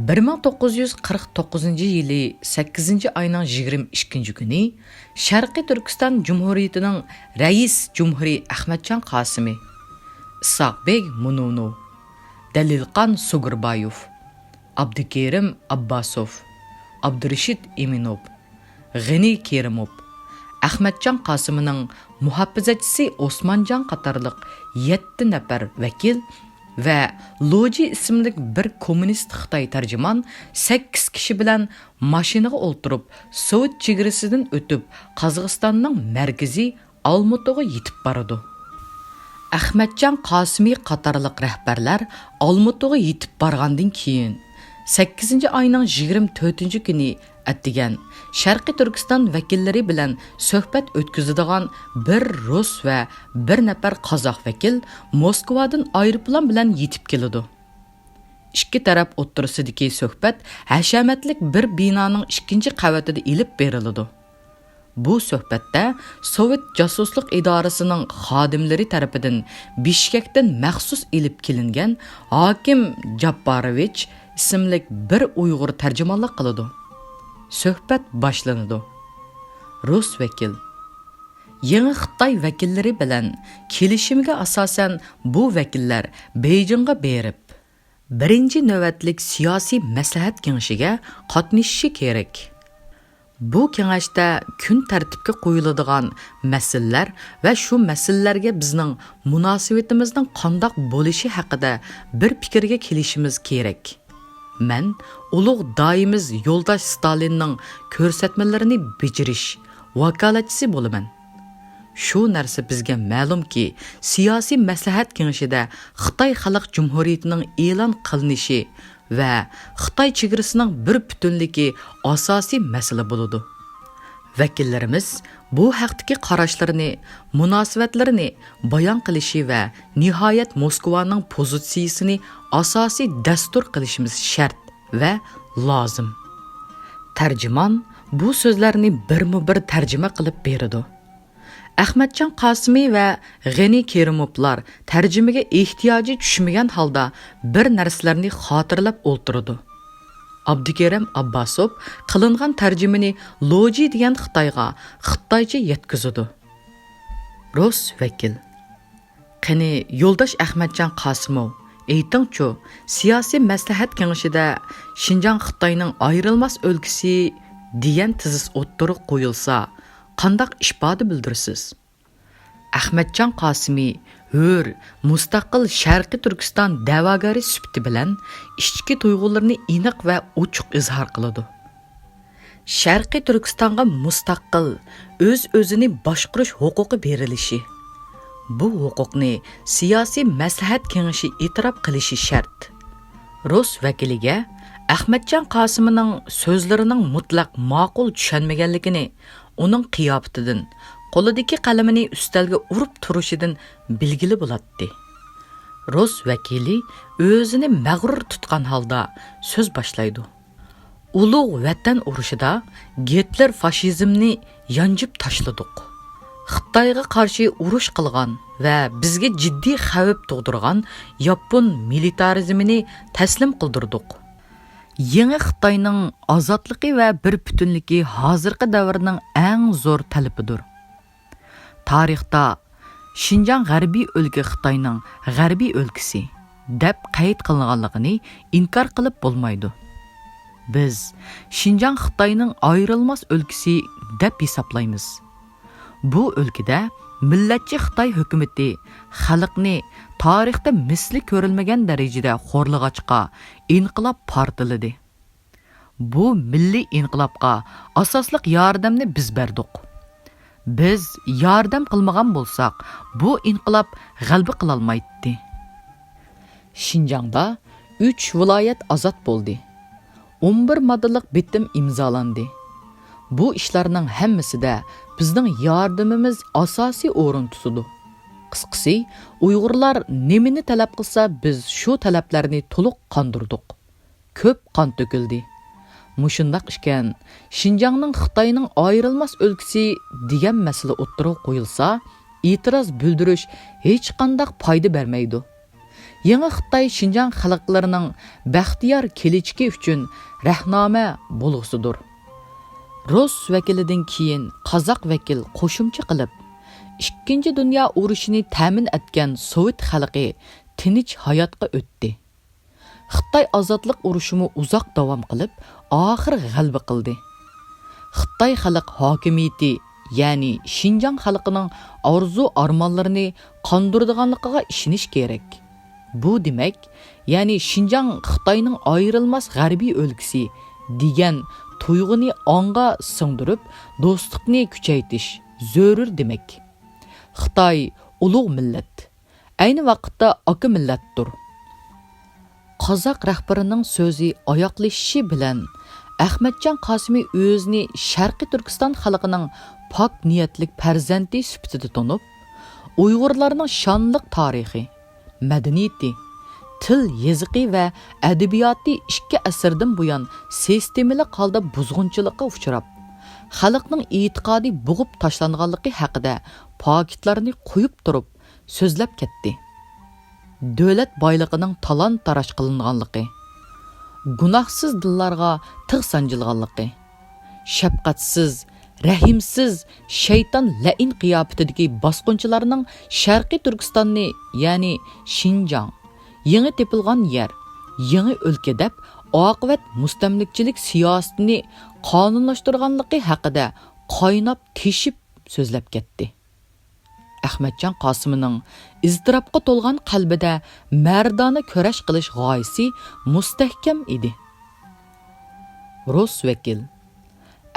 بىر مىڭ توققۇز يۈز قىرىق توققۇزىنچى يىلى سەككىزىنچى ئاينىڭ يىگىرمە ئىككىنچى كۈنى شەرقىي تۈركىستان جۇمھۇرىيىتىنىڭ رەئىس جۇمھۇرى ئەخمەتجان قاسىمى، ئىسھاق بېگ مۇنۇنوۋ، دەلىلقان سۇگۇربايوف، ئابدۇكېرىم ئابباسوف، ئابدۇرېشىت ئىمىنوف، غېنى كېرىموف، ئەخمەتجان قاسىمىنىڭ مۇھاپىزەتچىسى ئوسمانجان قاتارلىق يەتتە نەپەر ۋەكىل ۋە لوجى ئىسىملىك بىر كوممۇنىست خىتاي تەرجىمان سەككىز كىشى بىلەن ماشىنىغا ئولتۇرۇپ، سوۋېت چېگرىسىدىن ئۆتۈپ، قازاقىستاننىڭ مەركىزى ئالمۇتىغا يېتىپ بارىدۇ. ئەخمەتجان قاسىمى قاتارلىق رەھبەرلەر ئالمۇتىغا يېتىپ بارغاندىن كېيىن، سەككىزىنچى ئاينىڭ يىگىرمە تۆتىنچى كۈنى ئەتىگەن شەرقىي تۈركىستان ۋەكىللىرى بىلەن سۆھبەت ئۆتكۈزىدىغان بىر رۇس ۋە بىر نەپەر قازاق ۋەكىل موسكۋادىن ئايروپىلان بىلەن يېتىپ كېلىدۇ. ئىككى تەرەپ ئوتتۇرىسىدىكى سۆھبەت ھەشەمەتلىك بىر بىنانىڭ ئىككىنچى قەۋىتىدە ئېلىپ بېرىلىدۇ. بۇ سۆھبەتتە سوۋېت جاسۇسلۇق ئىدارىسىنىڭ خادىملىرى تەرىپىدىن بىشكەكتىن مەخسۇس ئېلىپ كېلىنگەن ھاكىم جاپپاروۋىچ ئىسىملىك بىر ئۇيغۇر تەرجىمانلىق قىلىدۇ. سۆھبەت باشلىنىدۇ. رۇس ۋەكىل، يېڭى خىتاي ۋەكىللىرى بىلەن كېلىشىمگە ئاساسەن، بۇ ۋەكىللەر بېيجىڭغا بېرىپ، بىرىنچى نۆۋەتلىك سىياسىي مەسلىھەت كېڭىشىگە قاتنىشىشى كېرەك. بۇ كېڭەشتە كۈن تەرتىپكە قويۇلىدىغان مەسىلىلەر ۋە شۇ مەسىلىلەرگە بىزنىڭ مۇناسىۋىتىمىزنىڭ قانداق بولۇشى ھەققىدە بىر پىكىرگە كېلىشىمىز كېرەك. مەن ئۇلۇغ داھىيىمىز يولداش ستالىننىڭ كۆرسەتمىلىرىنى بېجىرىش ۋاكالەتچىسى بولىمەن. شۇ نەرسە بىزگە مەلۇمكى، سىياسىي مەسلىھەت كېڭىشىدە خىتاي خەلق جۇمھۇرىيىتىنىڭ ئېلان قىلىنىشى ۋە خىتاي چېگرىسىنىڭ بىر پۈتۈنلۈكى ئاساسىي مەسىلە بولىدۇ. ۋەكىللىرىمىز بۇ ھەقتىكى قاراشلىرىنى، مۇناسىۋەتلىرىنى بايان قىلىشى ۋە نىھايەت موسكۋانىڭ پوزىتسىيىسىنى ئاساسىي دەستۇر قىلىشىمىز شەرت ۋە لازىم. تەرجىمان بۇ سۆزلەرنى بىرمۇبىر تەرجىمە قىلىپ بېرىدۇ. ئەخمەتجان قاسىمى ۋە غېنى كېرىموۋلار تەرجىمىگە ئېھتىياجى چۈشمىگەن ھالدا بىر نەرسىلەرنى خاتىرىلەپ ئولتۇرىدۇ. ئابدۇكېرىم ئابباسوف قىلىنغان تەرجىمىنى لوجى دېگەن خىتايغا خىتايچە يەتكۈزىدۇ. رۇس ۋەكىل: قېنى، يولداش ئەخمەتجان قاسىموۋ، ئېيتىڭچۇ، سىياسىي مەسلىھەت كېڭىشىدە شىنجاڭ خىتاينىڭ ئايرىلماس ئۆلكىسى دېگەن تېزىس ئوتتۇرىغا قويۇلسا، قانداق ئىپادە بىلدۈرىسىز؟ ئەخمەتجان قاسىمى ھۆر، مۇستەقىل شەرقىي تۈركىستان دەۋاگىرى سۈپىتى بىلەن ئىچكى تۇيغۇلىرىنى ئېنىق ۋە ئوچۇق ئىزھار قىلىدۇ. شەرقىي تۈركىستانغا مۇستەقىل، ئۆز-ئۆزىنى باشقۇرۇش ھوقۇقى بېرىلىشى، بۇ ھوقۇقنى سىياسىي مەسلىھەت كېڭىشى ئېتىراپ قىلىشى شەرت. رۇس ۋەكىلىگە ئەخمەتجان قاسىمىنىڭ سۆزلىرىنىڭ مۇتلەق ماقۇل چۈشەنمىگەنلىكىنى ئۇنىڭ قىياپىتىدىن، قولىدىكى قەلىمىنى ئۈستەلگە ئۇرۇپ تۇرۇشىدىن بىلگىلى بولاتتى. رۇس ۋەكىلى ئۆزىنى مەغرۇر تۇتقان ھالدا سۆز باشلايدۇ. ئۇلۇغ ۋەتەن ئۇرۇشىدا گىتلېر فاشىزمنى يانجىپ تاشلىدۇق. خىتايغا قارشى ئۇرۇش قىلغان ۋە بىزگە جىددىي خەۋپ تۇغدۇرغان ياپون مىلىتارىزمىنى تەسلىم قىلدۇردۇق. يېڭى خىتاينىڭ ئازادلىقى ۋە بىر پۈتۈنلۈكى ھازىرقى دەۋرنىڭ ئەڭ زور تەلىپىدۇر. تارىختا شىنجاڭ غەربىي ئۆلكە خىتاينىڭ غەربىي ئۆلكىسى دەپ قەيت قىلىنغانلىقىنى ئىنكار قىلىپ بولمايدۇ. بىز شىنجاڭ خىتاينىڭ ئايرىلماس ئۆلكىسى دەپ ھېسابلايمىز. بۇ ئۆلكىدە مىللەتچى خىتاي ھۆكۈمىتى خەلقنى تارىختا مىسلى كۆرۈلمىگەن دەرىجىدە خورلىغاچقا، ئىنقىلاب پارتلىدى. بۇ مىللىي ئىنقىلابقا ئاساسلىق ياردەمنى بىز بەردۇق. بىز ياردەم قىلمىغان بولساق، بۇ ئىنقىلاب غەلىبە قىلالمايتتى. شىنجاڭدا ئۈچ ۋىلايەت ئازاد بولدى. ئون بىر ماددىلىق بىتىم ئىمزالاندى. بۇ ئىشلارنىڭ ھەممىسىدە بىزنىڭ ياردىمىمىز ئاساسىي ئورۇن تۇتىدۇ. قىسقىسى، ئۇيغۇرلار نېمىنى تەلەپ قىلسا، بىز شۇ تەلەپلەرنى تولۇق قاندۇردۇق. كۆپ قان تۆكۈلدى. مۇشۇنداق ئىكەن، شىنجاڭنىڭ خىتاينىڭ ئايرىلماس ئۆلكىسى دېگەن مەسىلە ئوتتۇرىغا قويۇلسا، ئېتىراز بىلدۈرۈش ھېچقانداق پايدا بەرمەيدۇ. يېڭى خىتاي شىنجاڭ خەلقلىرىنىڭ بەختىيار كېلىچىكى ئۈچۈن رەھنامە بولغۇسىدۇر. رۇس ۋەكىلىدىن كېيىن قازاق ۋەكىل قوشۇمچە قىلىپ، ئىككىنچى دۇنيا ئۇرۇشىنى تەمىن ئەتكەن سوۋېت خەلقى تىنچ ھاياتقا ئۆتتى. خىتاي ئازادلىق ئۇرۇشىمۇ ئۇزاق داۋام قىلىپ، ئاخىر غەلىبە قىلدى. خىتاي خەلق ھاكىمىيىتى، يەنى شىنجاڭ خەلقىنىڭ ئارزۇ-ئارمانلىرىنى قاندۇرىدىغانلىقىغا ئىشىنىش كېرەك. بۇ دېمەك، يەنى شىنجاڭ خىتاينىڭ ئايرىلماس غەربىي ئۆلكىسى دېگەن تۇيغۇنى ئاڭغا سىڭدۈرۈپ، دوستلۇقنى كۈچەيتىش زۆرۈر دېمەك. خىتاي ئۇلۇغ مىللەت. ئەينى ۋاقىتتا ئاكا مىللەتتۇر. قازاق رەھبىرىنىڭ سۆزى ئاياغلىشىشى بىلەن، ئەخمەتجان قاسىمى ئۆزىنى شەرقىي تۈركىستان خەلقىنىڭ پاك نىيەتلىك پەرزەنتى سۈپىتىدە تونۇپ، ئۇيغۇرلارنىڭ شانلىق تارىخى، مەدەنىيىتى، تىل يېزىقى ۋە ئەدەبىياتى ئىككى ئەسىردىن بۇيان سىستېمىلىق ھالدا بۇزغۇنچىلىققا ئۇچراپ، خەلقنىڭ ئېتىقادى بوغۇپ تاشلانغانلىقى ھەققىدە پاكىتلارنى قويۇپ تۇرۇپ، سۆزلەپ كەتتى. دۆلەت بايلىقىنىڭ تالان-تاراج قىلىنغانلىقى، گۇناھسىز دىللارغا تىغ سانجىلغانلىقى، شەپقەتسىز، رەھىمسىز، شەيتان لەئىن قىياپىتىدىكى باسقۇنچىلارنىڭ شەرقىي تۈركىستاننى، يەنى شىنجاڭ، يېڭى تېپىلغان يەر، يېڭى ئۆلكە دەپ ئاقىۋەت مۇستەملىكىچىلىك سىياسىتىنى قانۇنلاشتۇرغانلىقى ھەققىدە قايناپ تېشىپ سۆزلەپ كەتتى. ئەخمەتجان قاسىمىنىڭ ئىزتىراپقا تولغان قەلبىدە مەردانە كۈرەش قىلىش غايىسى مۇستەھكەم ئىدى. رۇس ۋەكىل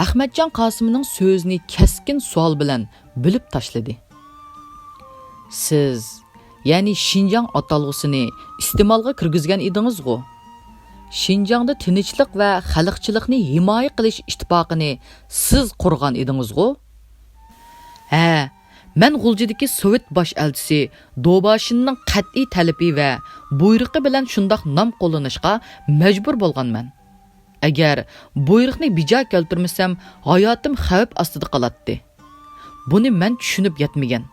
ئەخمەتجان قاسىمنىڭ سۆزىنى كەسكىن سوئال بىلەن بۆلۈپ تاشلىدى. سىز، يەنى شىنجاڭ ئاتالغۇسىنى ئىستېمالغا كىرگۈزگەن ئىدىڭىزغۇ؟ شىنجاڭدا تىنچلىق ۋە خەلقچىلىقنى ھىمايە قىلىش ئىتتىپاقىنى سىز قۇرغان ئىدىڭىزغۇ؟ ھە، مەن غۇلجىدىكى سوۋېت باش ئەلچىسى دوباشىننىڭ قەتئىي تەلىپى ۋە بۇيرۇقى بىلەن شۇنداق نام قوللىنىشقا مەجبۇر بولغانمەن. ئەگەر بۇيرۇقنى بىجا كەلتۈرمىسەم، ھاياتىم خەۋپ ئاستىدا قالاتتى. بۇنى مەن چۈشىنىپ يەتمىگەن.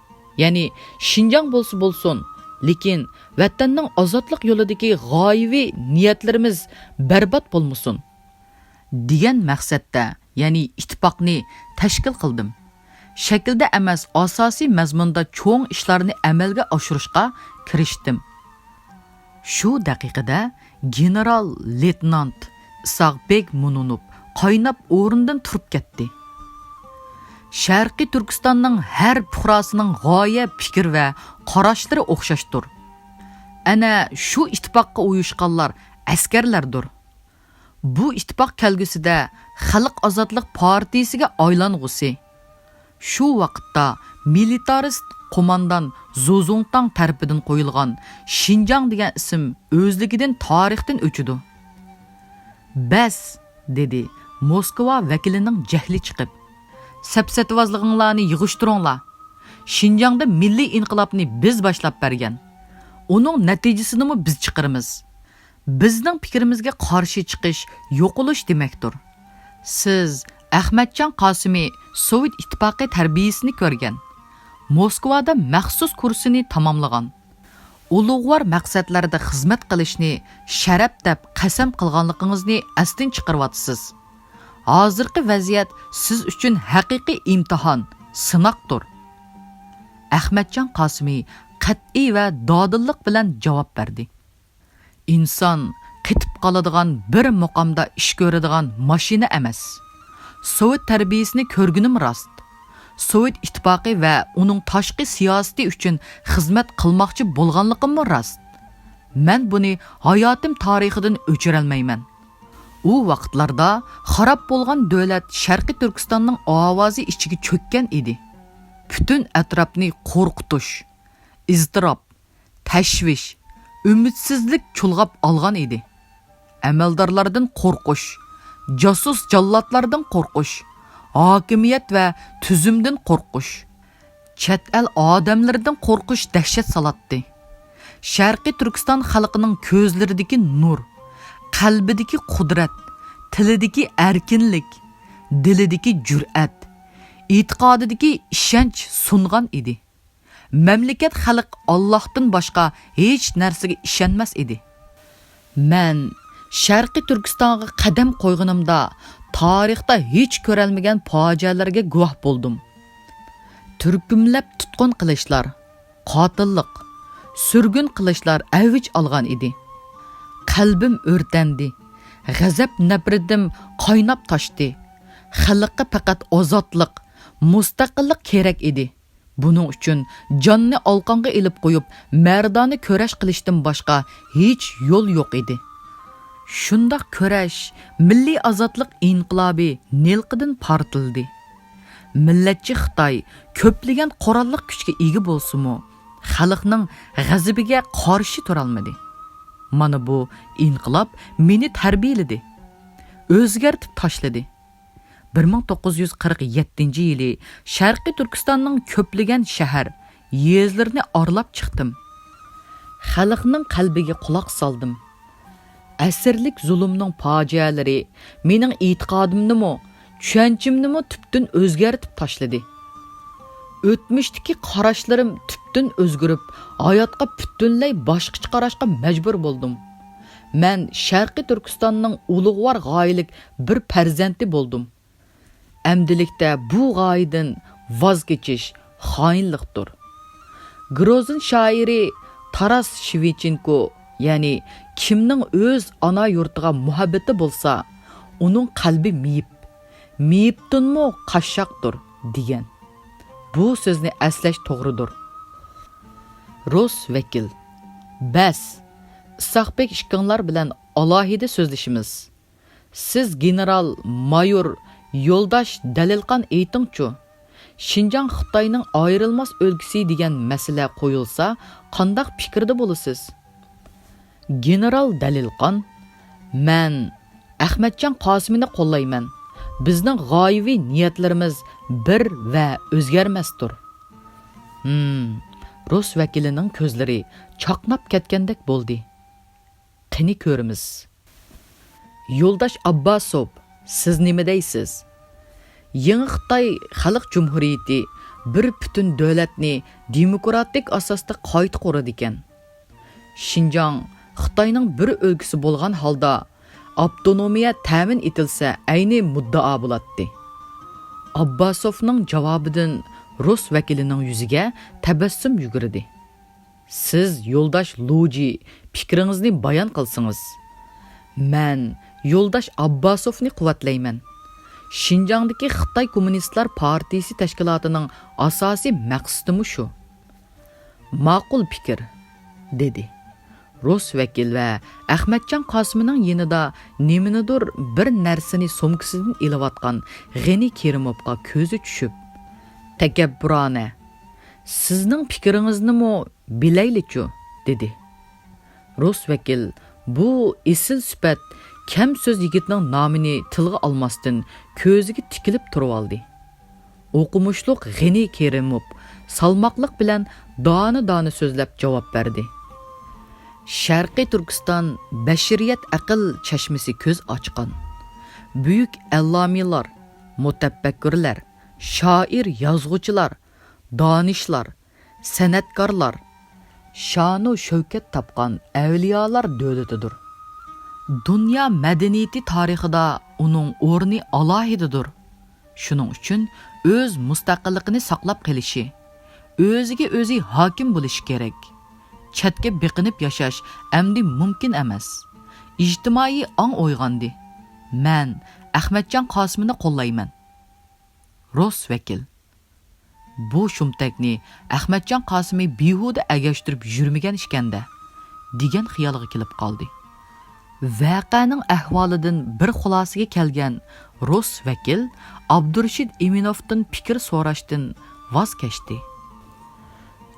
يەنى شىنجاڭ بولسا بولسۇن، لېكىن ۋەتەننىڭ ئازادلىق يولىدىكى غايىۋى نىيەتلىرىمىز بەربات بولمىسۇن، دېگەن مەقسەتتە، يەنى ئىتتىپاقنى تەشكىل قىلدىم. شەكىلدە ئەمەس، ئاساسىي مەزمۇندا چوڭ ئىشلارنى ئەمەلگە ئاشۇرۇشقا كىرىشتىم. شۇ دەقىقىدە گېنېرال لېيتېنانت ئىساق بېگ مۇنۇنۇپ قايناپ ئورنىدىن تۇرۇپ كەتتى. شەرقىي تۈركىستاننىڭ ھەر پۇقراسىنىڭ غايە، پىكىر ۋە قاراشلىرى ئوخشاشتۇر. ئەنە شۇ ئىتتىپاققا ئۇيۇشقانلار ئەسكەرلەردۇر. بۇ ئىتتىپاق كەلگۈسىدە خەلق ئازادلىق پارتىيىسىگە ئايلانغۇسى. شۇ ۋاقىتتا مىلىتارىست قوماندان زۇزۇڭتاڭ تەرىپىدىن قويۇلغان شىنجاڭ دېگەن ئىسىم ئۆزلۈكىدىن تارىختىن ئۆچىدۇ. بەس، دېدى موسكۋا ۋەكىلىنىڭ جەھلى چىقىپ. سەپسەتىۋازلىقىڭلارنى يىغىشتۇرۇڭلار. شىنجاڭدا مىللىي ئىنقىلابنى بىز باشلاپ بەرگەن. ئۇنىڭ نەتىجىسىنىمۇ بىز چىقىرىمىز. بىزنىڭ پىكرىمىزگە قارشى چىقىش يوقىلىش دېمەكتۇر. سىز ئەخمەتجان قاسىمى سوۋېت ئىتتىپاقى تەربىيىسىنى كۆرگەن، موسكۋادا مەخسۇس كۇرسىنى تاماملىغان، ئۇلۇغۋار مەقسەتلەردە خىزمەت قىلىشنى شەرەپ دەپ قەسەم قىلغانلىقىڭىزنى ئەستىن چىقىرىۋاتىسىز. ھازىرقى ۋەزىيەت سىز ئۈچۈن ھەقىقىي ئىمتىھان، سىناقتۇر. ئەخمەتجان قاسىمى قەتئىي ۋە دادىللىق بىلەن جاۋاب بەردى. ئىنسان قېتىپ قالىدىغان، بىر مۇقامدا ئىش كۆرىدىغان ماشىنا ئەمەس. سوۋېت تەربىيىسىنى كۆرگىنىم راست. سوۋېت ئىتتىپاقى ۋە ئۇنىڭ تاشقى سىياسىتى ئۈچۈن خىزمەت قىلماقچى بولغانلىقىممۇ راست. مەن بۇنى ھاياتىم تارىخىدىن ئۆچۈرەلمەيمەن. ئۇ ۋاقىتلاردا خاراب بولغان دۆلەت شەرقىي تۈركىستاننىڭ ئاۋازى ئىچىگە چۆككەن ئىدى. پۈتۈن ئەتراپنى قورقۇتۇش، ئىزتىراپ، تەشۋىش، ئۈمىدسىزلىك چۇلغاپ ئالغان ئىدى. ئەمەلدارلاردىن قورقۇش، جاسۇس جاللاتلاردىن قورقۇش، ھاكىمىيەت ۋە تۈزۈمدىن قورقۇش، چەت ئەل ئادەملىرىدىن قورقۇش دەھشەت سالاتتى. شەرقىي تۈركىستان خەلقىنىڭ كۆزلىرىدىكى نۇر، قەلبىدىكى قۇدرەت، تىلىدىكى ئەركىنلىك، دىلىدىكى جۈرئەت، ئېتىقادىدىكى ئىشەنچ سۇنغان ئىدى. مەملىكەت، خەلق ئاللاھتىن باشقا ھېچ نەرسىگە ئىشەنمەس ئىدى. مەن شەرقىي تۈركىستانغا قەدەم قويغىنىمدا تارىختا ھېچ كۆرەلمىگەن پاجىئەلەرگە گۇۋاھ بولدۇم. تۈركۈملەپ تۇتقۇن قىلىشلار، قاتىللىق، سۈرگۈن قىلىشلار ئەۋج ئالغان ئىدى. قەلبىم ئۆرتەندى. غەزەپ نەپرىتىم قايناپ تاشتى. خەلققە پەقەت ئازادلىق، مۇستەقىللىق كېرەك ئىدى. بۇنىڭ ئۈچۈن جاننى ئالقانغا ئېلىپ قويۇپ، مەردانە كۈرەش قىلىشتىن باشقا ھېچ يول يوق ئىدى. شۇنداق كۈرەش مىللىي ئازادلىق ئىنقىلابى نىلقىدىن پارتلىدى. مىللەتچى خىتاي كۆپلىگەن قوراللىق كۈچكە ئىگە بولسىمۇ، خەلقنىڭ غەزىپىگە قارشى تۇرالمىدى. مانا بۇ ئىنقىلاب مېنى تەربىيەلىدى، ئۆزگەرتىپ تاشلىدى. بىر مىڭ توققۇز يۈز قىرىق يەتتىنچى يىلى شەرقىي تۈركىستاننىڭ كۆپلىگەن شەھەر، يېزىلىرىنى ئارىلاپ چىقتىم. خەلقنىڭ قەلبىگە قۇلاق سالدىم. ئەسىرلىك زۇلۇمنىڭ پاجىئەلىرى مېنىڭ ئېتىقادىمنىمۇ، چۈشەنچەمنىمۇ تۈپتىن ئۆزگەرتىپ تاشلىدى. ئۆتمۈشتىكى قاراشلىرىم تۈپتىن ئۆزگىرىپ، ھاياتقا پۈتۈنلەي باشقىچە قاراشقا مەجبۇر بولدۇم. مەن شەرقىي تۈركىستاننىڭ ئۇلۇغۋار غايىلىك بىر پەرزەنتى بولدۇم. ئەمدىلىكتە بۇ غايىدىن ۋاز كېچىش خائىنلىقتۇر. گروزىن شائىرى تاراس شېۋچېنكو، يەنى كىمنىڭ ئۆز ئانا يۇرتىغا مۇھەببىتى بولسا، ئۇنىڭ قەلبى مېيىپ، مېيىپتىنمۇ قاششاقتۇر، دېگەن. بۇ سۆزنى ئەسلەش توغرىدۇر. روس ۋەكىل، بەس، ئىسھاقبېك ئىككىڭلار بىلەن ئالاھىدە سۆزلىشىمىز. سىز گېنېرال مايور يولداش دەلىلقان ئېيتىڭچۇ، شىنجاڭ خىتاينىڭ ئايرىلماس ئۆلكىسى دېگەن مەسىلە قويۇلسا، قانداق پىكىردە بولىسىز؟ گېنېرال دەلىلقان، مەن ئەخمەتجان قاسىمىنى قوللايمەن. بىزنىڭ غايىۋى نىيەتلىرىمىز بىر ۋە ئۆزگەرمەستۇر. ھىم، رۇس ۋەكىلىنىڭ كۆزلىرى چاقناپ كەتكەندەك بولدى. قېنى كۆرىمىز. يولداش ئابباسوف، سىز نېمە دەيسىز؟ يېڭى خىتاي خەلق جۇمھۇرىيىتى بىر پۈتۈن دۆلەتنى دېموكراتىك ئاساستا قايتا قۇرىدىكەن. شىنجاڭ خىتاينىڭ بىر ئۆلكىسى بولغان ھالدا ئاپتونومىيە تەمىن ئېتىلسە ئەينى مۇددىئا بولاتتى. ئابباسوفنىڭ جاۋابىدىن رۇس ۋەكىلىنىڭ يۈزىگە تەبەسسۇم يۈگۈردى. سىز يولداش لۇجى پىكرىڭىزنى بايان قىلسىڭىز. مەن يولداش ئابباسوفنى قۇۋۋەتلەيمەن. شىنجاڭدىكى خىتاي كوممۇنىستلار پارتىيىسى تەشكىلاتىنىڭ ئاساسىي مەقسىتىمۇ شۇ. ماقۇل پىكىر، دېدى. رۇس ۋەكىل ۋە ئەخمەتجان قاسىمىنىڭ يېنىدا نېمىنىدۇر بىر نەرسىنى سومكىسىدىن ئېلىۋاتقان غېنى كېرىموفقا كۆزى چۈشۈپ، تەكەببۇرانە، سىزنىڭ پىكرىڭىزنىمۇ بىلەيلىچۇ، دېدى. رۇس ۋەكىل بۇ ئېسىل سۈپەت كەم سۆز يىگىتنىڭ نامىنى تىلغا ئالماستىن كۆزىگە تىكىلىپ تۇرۇۋالدى. ئوقۇمۇشلۇق غېنى كېرىموف سالماقلىق بىلەن دانە-دانە سۆزلەپ جاۋاب بەردى. شەرقىي تۈركىستان بەشىرىيەت ئەقىل چەشمىسى كۆز ئاچقان. بۈيۈك ئەللامىلار، مۇتەپەككۇرلار، شائىر، يازغۇچىلار، دانىشلار، سەنئەتكارلار، شانۇ شەۋكەت تاپقان ئەۋلىيالار دۆلىتىدۇر. دۇنيا مەدەنىيىتى تارىخىدا ئۇنىڭ ئورنى ئالاھىدىدۇر. شۇنىڭ ئۈچۈن ئۆز مۇستەقىللىقىنى ساقلاپ قېلىشى، ئۆزىگە ئۆزى ھاكىم بولۇشى كېرەك. چەتكە بېقىنىپ ياشاش ئەمدى مۇمكىن ئەمەس. ئىجتىمائىي ئاڭ ئويغاندى. مەن ئەخمەتجان قاسىمىنى قوللايمەن. رۇس ۋەكىل. بۇ شۇمتەكنى ئەخمەتجان قاسىمى بىھۇدە ئەگەشتۈرۈپ يۈرمىگەن ئىكەندە، دېگەن خىيالغا كېلىپ قالدى. ۋەقەنىڭ ئەھۋالىدىن بىر خۇلاسىگە كەلگەن رۇس ۋەكىل ئابدۇرېشىت ئىمىنوفتىن پىكىر سوراشتىن ۋاز كەچتى.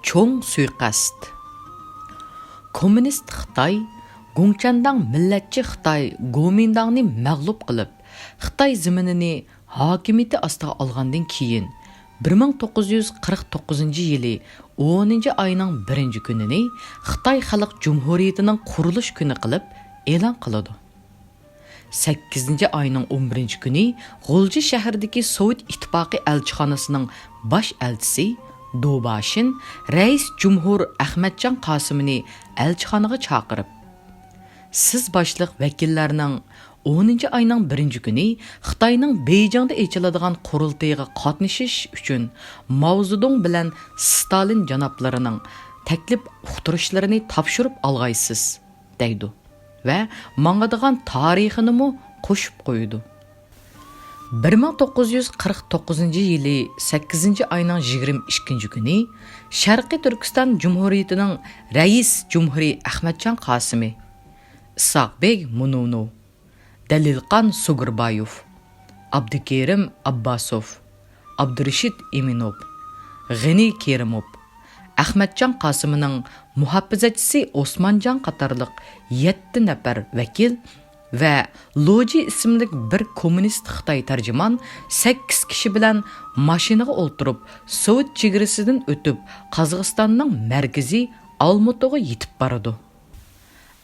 چوڭ سۇيىقەست. كوممۇنىست خىتاي گۇڭچەنداڭ مىللەتچى خىتاي گومىنداڭنى مەغلۇپ قىلىپ، خىتاي زېمىنىنى ھاكىمىيىتى ئاستىغا ئالغاندىن كېيىن، بىر مىڭ توققۇز يۈز قىرىق توققۇزىنچى يىلى ئونىنچى ئاينىڭ بىرىنچى كۈنىنى خىتاي خەلق جۇمھۇرىيىتىنىڭ قۇرۇلۇش كۈنى قىلىپ ئېلان قىلىدۇ. سەككىزىنچى ئاينىڭ ئون بىرىنچى كۈنى غۇلجا شەھىرىدىكى سوۋېت ئىتتىپاقى ئەلچىخانىسىنىڭ باش ئەلچىسى دوباشىن رەئىس جۇمھۇر ئەخمەتجان قاسىمىنى ئەلچىخانىغا چاقىرىپ، سىز باشلىق ۋەكىللەرنىڭ ئونىنچى ئاينىڭ بىرىنچى كۈنى خىتاينىڭ بېيجىڭدا ئېچىلىدىغان قۇرۇلتىيىغا قاتنىشىش ئۈچۈن ماۋزېدۇڭ بىلەن ستالىن جانابلىرىنىڭ تەكلىپ ئۇقتۇرۇشلىرىنى تاپشۇرۇپ ئالغايسىز، دەيدۇ ۋە ماڭىدىغان تارىخىنىمۇ قوشۇپ قويىدۇ. بىر مىڭ توققۇز يۈز قىرىق توققۇزىنچى يىلى سەككىزىنچى ئاينىڭ يىگىرمە ئىككىنچى كۈنى شەرقىي تۈركىستان جۇمھۇرىيىتىنىڭ رەئىس جۇمھۇرى ئەخمەتجان قاسىمى، ئىسھاق بېگ مۇنۇنۇ، دەلىلقان سۇگۇربايوف، ئابدۇكېرىم ئابباسوف، ئابدۇرېشىت ئىمىنوف، غېنى كېرىموف، ئەخمەتجان قاسىمىنىڭ مۇھاپىزەتچىسى ئوسمانجان قاتارلىق يەتتە نەپەر ۋەكىل ۋە لوجى ئىسىملىك بىر كوممۇنىست خىتاي تەرجىمان سەككىز كىشى بىلەن ماشىنىغا ئولتۇرۇپ، سوۋېت چېگرىسىدىن ئۆتۈپ، قازاقىستاننىڭ مەركىزى ئالمۇتىغا يېتىپ بارىدۇ.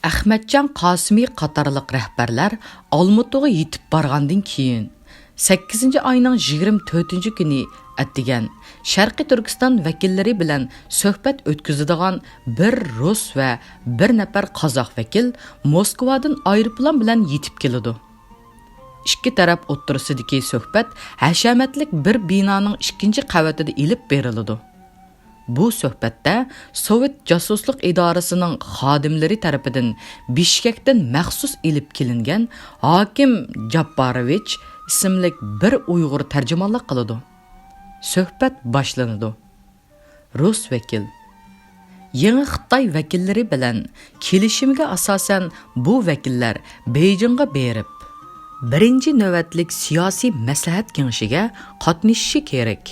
ئەخمەتجان قاسىمى قاتارلىق رەھبەرلەر ئالمۇتىغا يېتىپ بارغاندىن كېيىن، سەككىزىنچى ئاينىڭ يىگىرمە تۆتىنچى كۈنى ئەتىگەن شەرقىي تۈركىستان ۋەكىللىرى بىلەن سۆھبەت ئۆتكۈزىدىغان بىر رۇس ۋە بىر نەپەر قازاق ۋەكىل موسكۋادىن ئايروپىلان بىلەن يېتىپ كېلىدۇ. ئىككى تەرەپ ئوتتۇرىسىدىكى سۆھبەت ھەشەمەتلىك بىر بىنانىڭ ئىككىنچى قەۋىتىدە ئېلىپ بېرىلىدۇ. بۇ سۆھبەتتە سوۋېت جاسۇسلۇق ئىدارىسىنىڭ خادىملىرى تەرىپىدىن بىشكەكتىن مەخسۇس ئېلىپ كېلىنگەن ھاكىم جاپپاروۋىچ ئىسىملىك بىر ئۇيغۇر تەرجىمانلىق قىلىدۇ. سۆھبەت باشلىنىدۇ. رۇس ۋەكىل: يېڭى خىتاي ۋەكىللىرى بىلەن كېلىشىمگە ئاساسەن، بۇ ۋەكىللەر بېيجىڭغا بېرىپ، بىرىنچى نۆۋەتلىك سىياسىي مەسلىھەت كېڭىشىگە قاتنىشىشى كېرەك.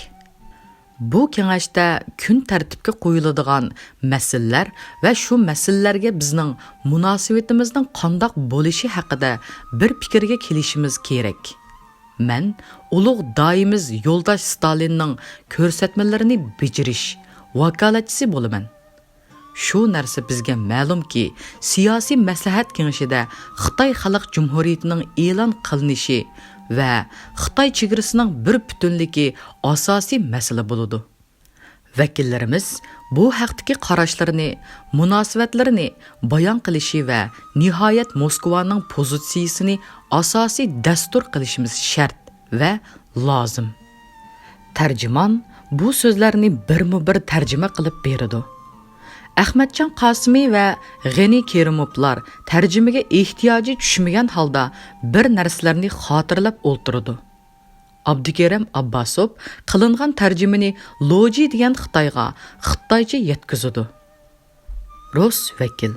بۇ كېڭەشتە كۈن تەرتىپكە قويۇلىدىغان مەسىلىلەر ۋە شۇ مەسىلىلەرگە بىزنىڭ مۇناسىۋىتىمىزنىڭ قانداق بولۇشى ھەققىدە بىر پىكىرگە كېلىشىمىز كېرەك. مەن ئۇلۇغ دايىمىز يولداش ستالىننىڭ كۆرسەتمىلىرىنى بېجىرىش ۋاكالەتچىسى بولىمەن. شۇ نەرسە بىزگە مەلۇمكى، سىياسىي مەسلىھەت كېڭىشىدە خىتاي خەلق جۇمھۇرىيىتىنىڭ ئېلان قىلىنىشى ۋە خىتاي چېگرىسىنىڭ بىر پۈتۈنلۈكى ئاساسىي مەسىلە بولىدۇ. ۋەكىللىرىمىز بۇ ھەقتىكى قاراشلىرىنى، مۇناسىۋەتلىرىنى بايان قىلىشى ۋە نىھايەت موسكۋانىڭ پوزىتسىيىسىنى ئاساسىي دەستۇر قىلىشىمىز شەرت ۋە لازىم. تەرجىمان بۇ سۆزلەرنى بىرمۇبىر تەرجىمە قىلىپ بېرىدۇ. ئەخمەتجان قاسىمى ۋە غېنى كېرىموۋلار تەرجىمىگە ئېھتىياجى چۈشمىگەن ھالدا بىر نەرسىلەرنى خاتىرىلەپ ئولتۇرىدۇ. ئابدۇكېرىم ئابباسوف قىلىنغان تەرجىمىنى لوجى دېگەن خىتايغا خىتايچە يەتكۈزىدۇ. رۇس ۋەكىل: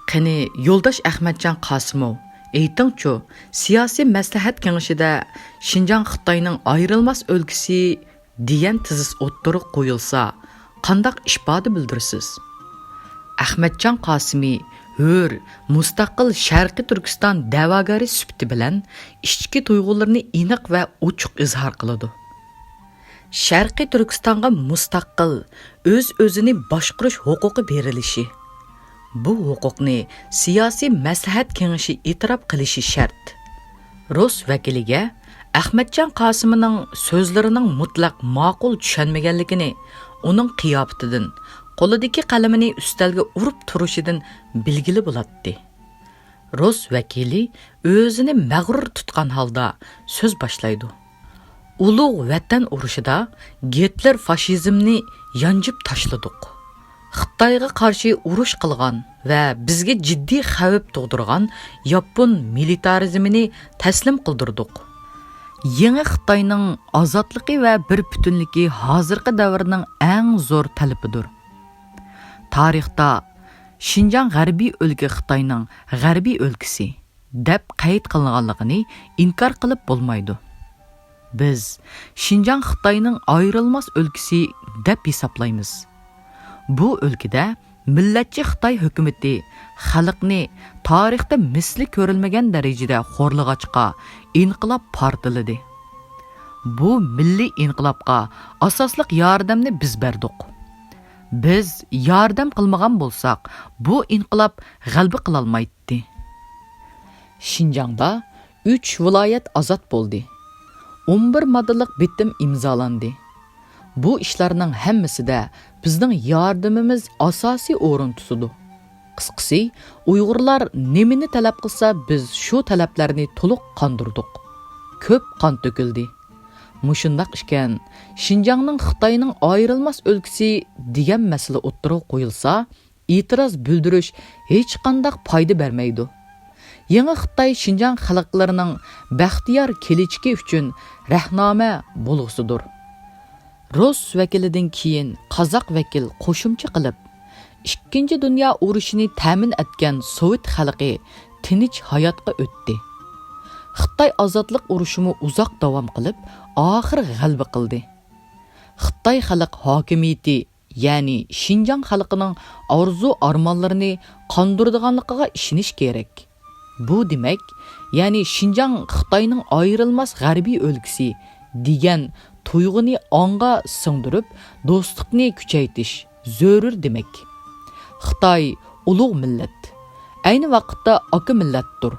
قېنى، يولداش ئەخمەتجان قاسىموۋ، ئېيتىڭچۇ، سىياسىي مەسلىھەت كېڭىشىدە شىنجاڭ خىتاينىڭ ئايرىلماس ئۆلكىسى دېگەن تېزىس ئوتتۇرىغا قويۇلسا، قانداق ئىپادە بىلدۈرىسىز؟ ئەخمەتجان قاسىمى ھۆر، مۇستەقىل شەرقىي تۈركىستان دەۋاگىرى سۈپىتى بىلەن ئىچكى تۇيغۇلىرىنى ئېنىق ۋە ئوچۇق ئىزھار قىلىدۇ. شەرقىي تۈركىستانغا مۇستەقىل، ئۆز-ئۆزىنى باشقۇرۇش ھوقۇقى بېرىلىشى، بۇ ھوقۇقنى سىياسىي مەسلىھەت كېڭىشى ئېتىراپ قىلىشى شەرت. رۇس ۋەكىلىگە ئەخمەتجان قاسىمىنىڭ سۆزلىرىنىڭ مۇتلەق ماقۇل چۈشەنمىگەنلىكىنى ئۇنىڭ قىياپىتىدىن، قولىدىكى قەلىمىنى ئۈستەلگە ئۇرۇپ تۇرۇشىدىن بىلگىلى بولاتتى. رۇس ۋەكىلى ئۆزىنى مەغرۇر تۇتقان ھالدا سۆز باشلايدۇ. ئۇلۇغ ۋەتەن ئۇرۇشىدا گىتلېر فاشىزمنى يانجىپ تاشلىدۇق. خىتايغا قارشى ئۇرۇش قىلغان ۋە بىزگە جىددىي خەۋپ تۇغدۇرغان ياپون مىلىتارىزمىنى تەسلىم قىلدۇردۇق. يېڭى خىتاينىڭ ئازادلىقى ۋە بىر پۈتۈنلۈكى ھازىرقى دەۋرنىڭ ئەڭ زور تەلىپىدۇر. تارىختا شىنجاڭ غەربىي ئۆلكە خىتاينىڭ غەربىي ئۆلكىسى دەپ قەيت قىلىنغانلىقىنى ئىنكار قىلىپ بولمايدۇ. بىز شىنجاڭ خىتاينىڭ ئايرىلماس ئۆلكىسى دەپ ھېسابلايمىز. بۇ ئۆلكىدە مىللەتچى خىتاي ھۆكۈمىتى خەلقنى تارىختا مىسلى كۆرۈلمىگەن دەرىجىدە خورلىغاچقا، ئىنقىلاب پارتلىدى. بۇ مىللىي ئىنقىلابقا ئاساسلىق ياردەمنى بىز بەردۇق. بىز ياردەم قىلمىغان بولساق، بۇ ئىنقىلاب غەلىبە قىلالمايتتى. شىنجاڭدا ئۈچ ۋىلايەت ئازاد بولدى. ئون بىر ماددىلىق بىتىم ئىمزالاندى. بۇ ئىشلارنىڭ ھەممىسىدە بىزنىڭ ياردىمىمىز ئاساسىي ئورۇن تۇتىدۇ. قىسقىسى، ئۇيغۇرلار نېمىنى تەلەپ قىلسا، بىز شۇ تەلەپلەرنى تولۇق قاندۇردۇق. كۆپ قان تۆكۈلدى. مۇشۇنداق ئىكەن، شىنجاڭنىڭ خىتاينىڭ ئايرىلماس ئۆلكىسى دېگەن مەسىلە ئوتتۇرىغا قويۇلسا، ئېتىراز بىلدۈرۈش ھېچقانداق پايدا بەرمەيدۇ. يېڭى خىتاي شىنجاڭ خەلقلىرىنىڭ بەختىيار كېلىچىكى ئۈچۈن رەھنامە بولغۇسىدۇر. رۇس ۋەكىلىدىن كېيىن قازاق ۋەكىل قوشۇمچە قىلىپ، ئىككىنچى دۇنيا ئۇرۇشىنى تەمىن ئەتكەن سوۋېت خەلقى تىنچ ھاياتقا ئۆتتى. خىتاي ئازادلىق ئۇرۇشىمۇ ئۇزاق داۋام قىلىپ، ئاخىر غەلىبە قىلدى. خىتاي خەلق ھاكىمىيىتى، يەنى شىنجاڭ خەلقىنىڭ ئارزۇ-ئارمانلىرىنى قاندۇرىدىغانلىقىغا ئىشىنىش كېرەك. بۇ دېمەك، يەنى شىنجاڭ خىتاينىڭ ئايرىلماس غەربىي ئۆلكىسى دېگەن تۇيغۇنى ئاڭغا سىڭدۈرۈپ، دوستلۇقنى كۈچەيتىش زۆرۈر دېمەك. خىتاي ئۇلۇغ مىللەت، ئەينى ۋاقىتتا ئاكا مىللەتتۇر.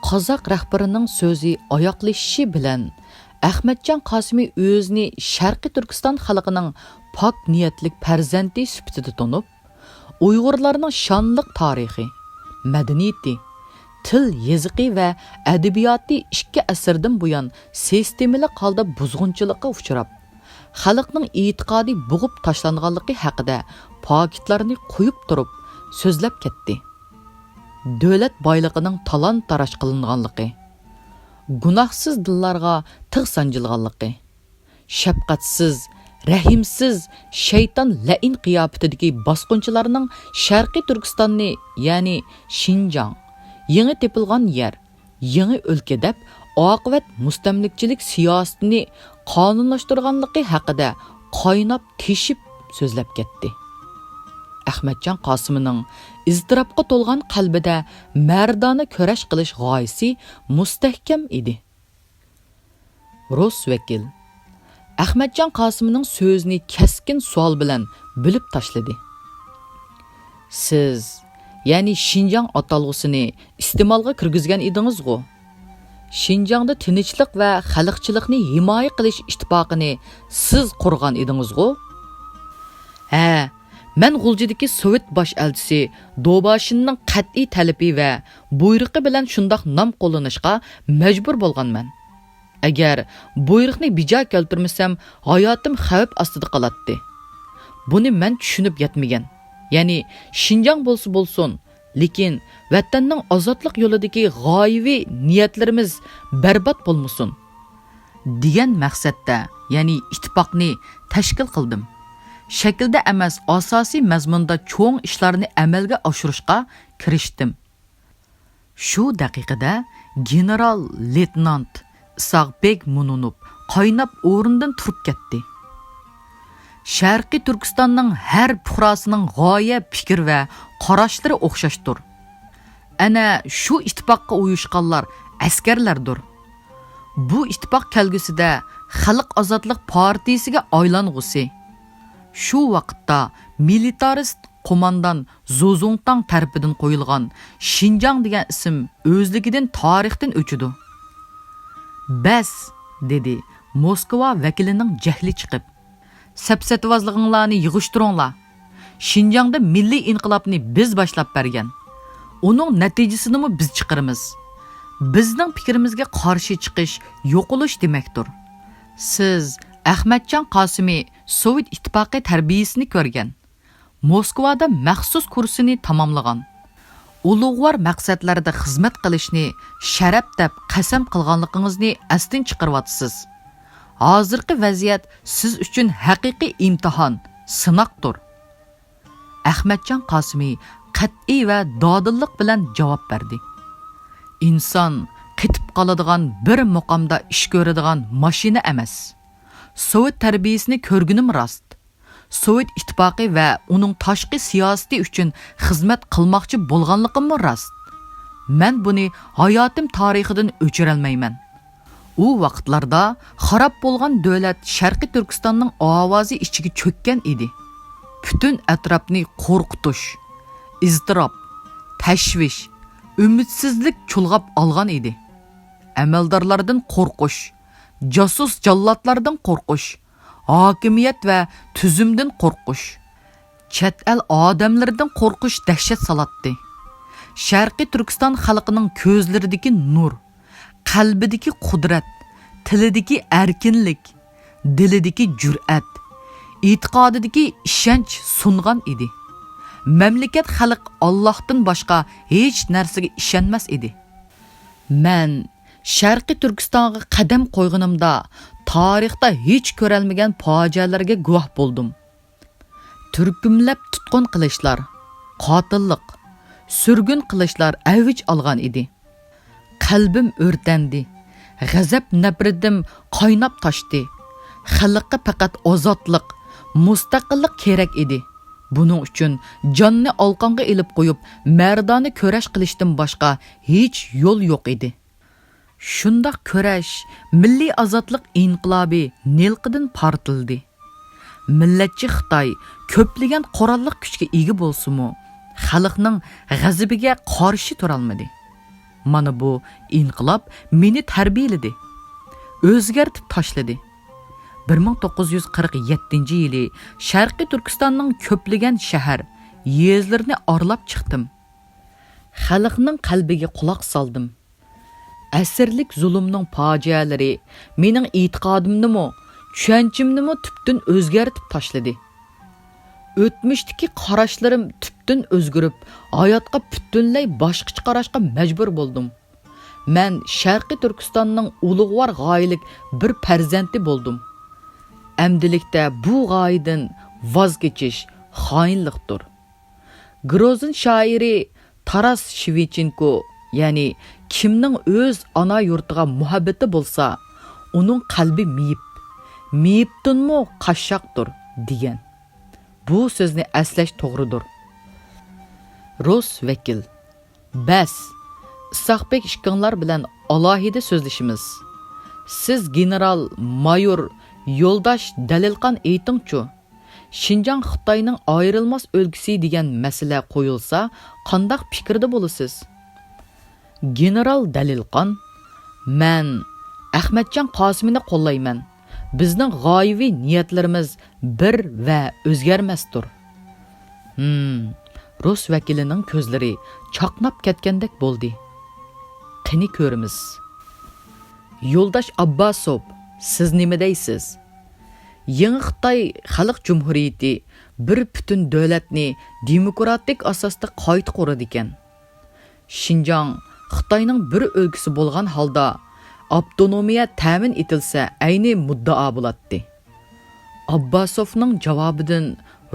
قازاق رەھبىرىنىڭ سۆزى ئاياغلىشىشى بىلەن، ئەخمەتجان قاسىمى ئۆزىنى شەرقىي تۈركىستان خەلقىنىڭ پاك نىيەتلىك پەرزەنتى سۈپىتىدە تونۇپ، ئۇيغۇرلارنىڭ شانلىق تارىخى، مەدەنىيىتى، تىل يېزىقى ۋە ئەدەبىياتى ئىككى ئەسىردىن بۇيان سىستېمىلىق ھالدا بۇزغۇنچىلىققا ئۇچراپ، خەلقنىڭ ئېتىقادى بوغۇپ تاشلانغانلىقى ھەققىدە پاكىتلارنى قويۇپ تۇرۇپ سۆزلەپ كەتتى. دۆلەت بايلىقىنىڭ تالان-تاراج قىلىنغانلىقى، گۇناھسىز دىللارغا تىغ سانجىلغانلىقى، شەپقەتسىز، رەھىمسىز، شەيتان لەئىن قىياپىتىدىكى باسقۇنچىلارنىڭ شەرقىي تۈركىستاننى، يەنى شىنجاڭ، يېڭى تېپىلغان يەر، يېڭى ئۆلكە دەپ ئاقىۋەت مۇستەملىكىچىلىك سىياسىتىنى قانۇنلاشتۇرغانلىقى ھەققىدە قايناپ تېشىپ سۆزلەپ كەتتى. ئەخمەتجان قاسىمىنىڭ ئىزتىراپقا تولغان قەلبىدە مەردانە كۈرەش قىلىش غايىسى مۇستەھكەم ئىدى. رۇس ۋەكىل ئەخمەتجان قاسىمىنىڭ سۆزىنى كەسكىن سوئال بىلەن بۆلۈپ تاشلىدى. سىز، يەنى شىنجاڭ ئاتالغۇسىنى ئىستېمالغا كىرگۈزگەن ئىدىڭىزغۇ؟ شىنجاڭدا تىنچلىق ۋە خەلقچىلىقنى ھىمايە قىلىش ئىتتىپاقىنى سىز قۇرغان ئىدىڭىزغۇ؟ ھە، مەن غۇلجىدىكى سوۋېت باش ئەلچىسى دوباشىننىڭ قەتئىي تەلىپى ۋە بۇيرۇقى بىلەن شۇنداق نام قوللىنىشقا مەجبۇر بولغانمەن. ئەگەر بۇيرۇقنى بىجا كەلتۈرمىسەم، ھاياتىم خەۋپ ئاستىدا قالاتتى. بۇنى مەن چۈشىنىپ يەتمىگەن. يەنى شىنجاڭ بولسا بولسۇن، لېكىن ۋەتەننىڭ ئازادلىق يولىدىكى غايىۋى نىيەتلىرىمىز بەربات بولمىسۇن، دېگەن مەقسەتتە، يەنى ئىتتىپاقنى تەشكىل قىلدىم. شەكىلدە ئەمەس، ئاساسىي مەزمۇندا چوڭ ئىشلارنى ئەمەلگە ئاشۇرۇشقا كىرىشتىم. شۇ دەقىقىدە گېنېرال لېيتېنانت ئىساق بېگ مۇنۇنوف قايناپ ئورنىدىن تۇرۇپ كەتتى. شەرقىي تۈركىستاننىڭ ھەر پۇقراسىنىڭ غايە، پىكىر ۋە قاراشلىرى ئوخشاشتۇر. ئەنە شۇ ئىتتىپاققا ئۇيۇشقانلار ئەسكەرلەردۇر. بۇ ئىتتىپاق كەلگۈسىدە خەلق ئازادلىق پارتىيىسىگە ئايلانغۇسى. شۇ ۋاقىتتا مىلىتارىست قوماندان زۇزۇڭتاڭ تەرىپىدىن قويۇلغان شىنجاڭ دېگەن ئىسىم ئۆزلۈكىدىن تارىختىن ئۆچىدۇ. بەس، دېدى موسكۋا ۋەكىلىنىڭ جەھلى چىقىپ. سەپسەتىۋازلىقىڭلارنى يىغىشتۇرۇڭلار. شىنجاڭدا مىللىي ئىنقىلابنى بىز باشلاپ بەرگەن. ئۇنىڭ نەتىجىسىنىمۇ بىز چىقىرىمىز. بىزنىڭ پىكرىمىزگە قارشى چىقىش يوقىلىش دېمەكتۇر. سىز ئەخمەتجان قاسىمى سوۋېت ئىتتىپاقى تەربىيىسىنى كۆرگەن. موسكۋادا مەخسۇس كۇرسىنى تاماملىغان. ئۇلۇغۋار مەقسەتلەردە خىزمەت قىلىشنى شەرەپ دەپ قەسەم قىلغانلىقىڭىزنى ئەستىن چىقىرىۋاتىسىز. ھازىرقى ۋەزىيەت سىز ئۈچۈن ھەقىقىي ئىمتىھان، سىناقتۇر. ئەخمەتجان قاسىمى قەتئىي ۋە دادىللىق بىلەن جاۋاب بەردى. ئىنسان قېتىپ قالىدىغان، بىر مۇقامدا ئىش كۆرىدىغان ماشىنا ئەمەس. سوۋېت تەربىيىسىنى كۆرگىنىم راست. سوۋېت ئىتتىپاقى ۋە ئۇنىڭ تاشقى سىياسىتى ئۈچۈن خىزمەت قىلماقچى بولغانلىقىممۇ راست. مەن بۇنى ھاياتىم تارىخىدىن ئۆچۈرەلمەيمەن. ئۇ ۋاقىتلاردا خاراب بولغان دۆلەت شەرقىي تۈركىستاننىڭ ئاۋازى ئىچىگە چۆككەن ئىدى. پۈتۈن ئەتراپنى قورقۇتۇش، ئىزتىراپ، تەشۋىش، ئۈمىدسىزلىك چۇلغاپ ئالغان ئىدى. ئەمەلدارلاردىن قورقۇش، جاسۇس جاللاتلاردىن قورقۇش، ھاكىمىيەت ۋە تۈزۈمدىن قورقۇش، چەت ئەل ئادەملىرىدىن قورقۇش دەھشەت سالاتتى. شەرقىي تۈركىستان خەلقىنىڭ كۆزلىرىدىكى نۇر، قەلبىدىكى قۇدرەت، تىلىدىكى ئەركىنلىك، دىلىدىكى جۈرئەت، ئېتىقادىدىكى ئىشەنچ سۇنغان ئىدى. مەملىكەت، خەلق ئاللاھتىن باشقا ھېچ نەرسىگە ئىشەنمەس ئىدى. مەن شەرقىي تۈركىستانغا قەدەم قويغىنىمدا تارىختا ھېچ كۆرەلمىگەن پاجىئەلەرگە گۇۋاھ بولدۇم. تۈركۈملەپ تۇتقۇن قىلىشلار، قاتىللىق، سۈرگۈن قىلىشلار ئەۋج ئالغان ئىدى. قەلبىم ئۆرتەندى. غەزەپ-نەپرىتىم قايناپ تاشتى. خەلققە پەقەت ئازادلىق، مۇستەقىللىق كېرەك ئىدى. بۇنىڭ ئۈچۈن جاننى ئالقانغا ئېلىپ قويۇپ، مەردانە كۈرەش قىلىشتىن باشقا ھېچ يول يوق ئىدى. شۇنداق كۈرەش، مىللىي ئازادلىق ئىنقىلابى نىلقىدىن پارتلىدى. مىللەتچى خىتاي كۆپلىگەن قوراللىق كۈچكە ئىگە بولسىمۇ، خەلقنىڭ غەزىپىگە قارشى تۇرالمىدى. مانا بۇ ئىنقىلاب مېنى تەربىيەلىدى، ئۆزگەرتىپ تاشلىدى. بىر مىڭ توققۇز يۈز قىرىق يەتتىنچى يىلى شەرقىي تۈركىستاننىڭ كۆپلىگەن شەھەر، يېزىلىرىنى ئارىلاپ چىقتىم. خەلقنىڭ قەلبىگە قۇلاق سالدىم. ئەسىرلىك زۇلۇمنىڭ پاجىئەلىرى مېنىڭ ئېتىقادىمنىمۇ، چۈشەنچەمنىمۇ تۈپتىن ئۆزگەرتىپ تاشلىدى. ئۆتمۈشتىكى قاراشلىرىم تۈپتىن ئۆزگىرىپ، ھاياتقا پۈتۈنلەي باشقىچە قاراشقا مەجبۇر بولدۇم. مەن شەرقىي تۈركىستاننىڭ ئۇلۇغۋار غايىلىك بىر پەرزەنتى بولدۇم. ئەمدىلىكتە بۇ غايىدىن ۋاز كېچىش خائىنلىقتۇر. گروزىن شائىرى تاراس شېۋچېنكو، يەنى، «كىمنىڭ ئۆز ئانا يۇرتىغا مۇھەببىتى بولسا، ئۇنىڭ قەلبى مېيىپ، مېيىپتىنمۇ قاششاقتۇر» دېگەن. بۇ سۆزنى ئەسلەش توغرىدۇر. روس ۋەكىل: «بەس، ئىسھاقبېك ئىككىڭلار بىلەن ئالاھىدە سۆزلىشىمىز. سىز گېنېرال مايور يولداش دەلىلقان ئېيتىڭچۇ، شىنجاڭ خىتاينىڭ ئايرىلماس ئۆلكىسى دېگەن مەسىلە قويۇلسا، قانداق پىكىردە بولىسىز؟» گېنېرال دەلىلقان: «مەن ئەخمەتجان قاسىمىنى قوللايمەن. بىزنىڭ غايىۋى نىيەتلىرىمىز بىر ۋە ئۆزگەرمەستۇر.» ھىم، رۇس ۋەكىلىنىڭ كۆزلىرى چاقناپ كەتكەندەك بولدى. قېنى كۆرىمىز. يولداش ئابباسوف، سىز نېمە دەيسىز؟ يېڭى خىتاي خەلق جۇمھۇرىيىتى بىر پۈتۈن دۆلەتنى دېموكراتىك ئاساستا قايتا قۇرىدىكەن. شىنجاڭ خىتاينىڭ بىر ئۆلكىسى بولغان ھالدا ئاپتونومىيە تەمىن ئېتىلسە ئەينى مۇددىئا بولاتتى. ئابباسوفنىڭ جاۋابىدىن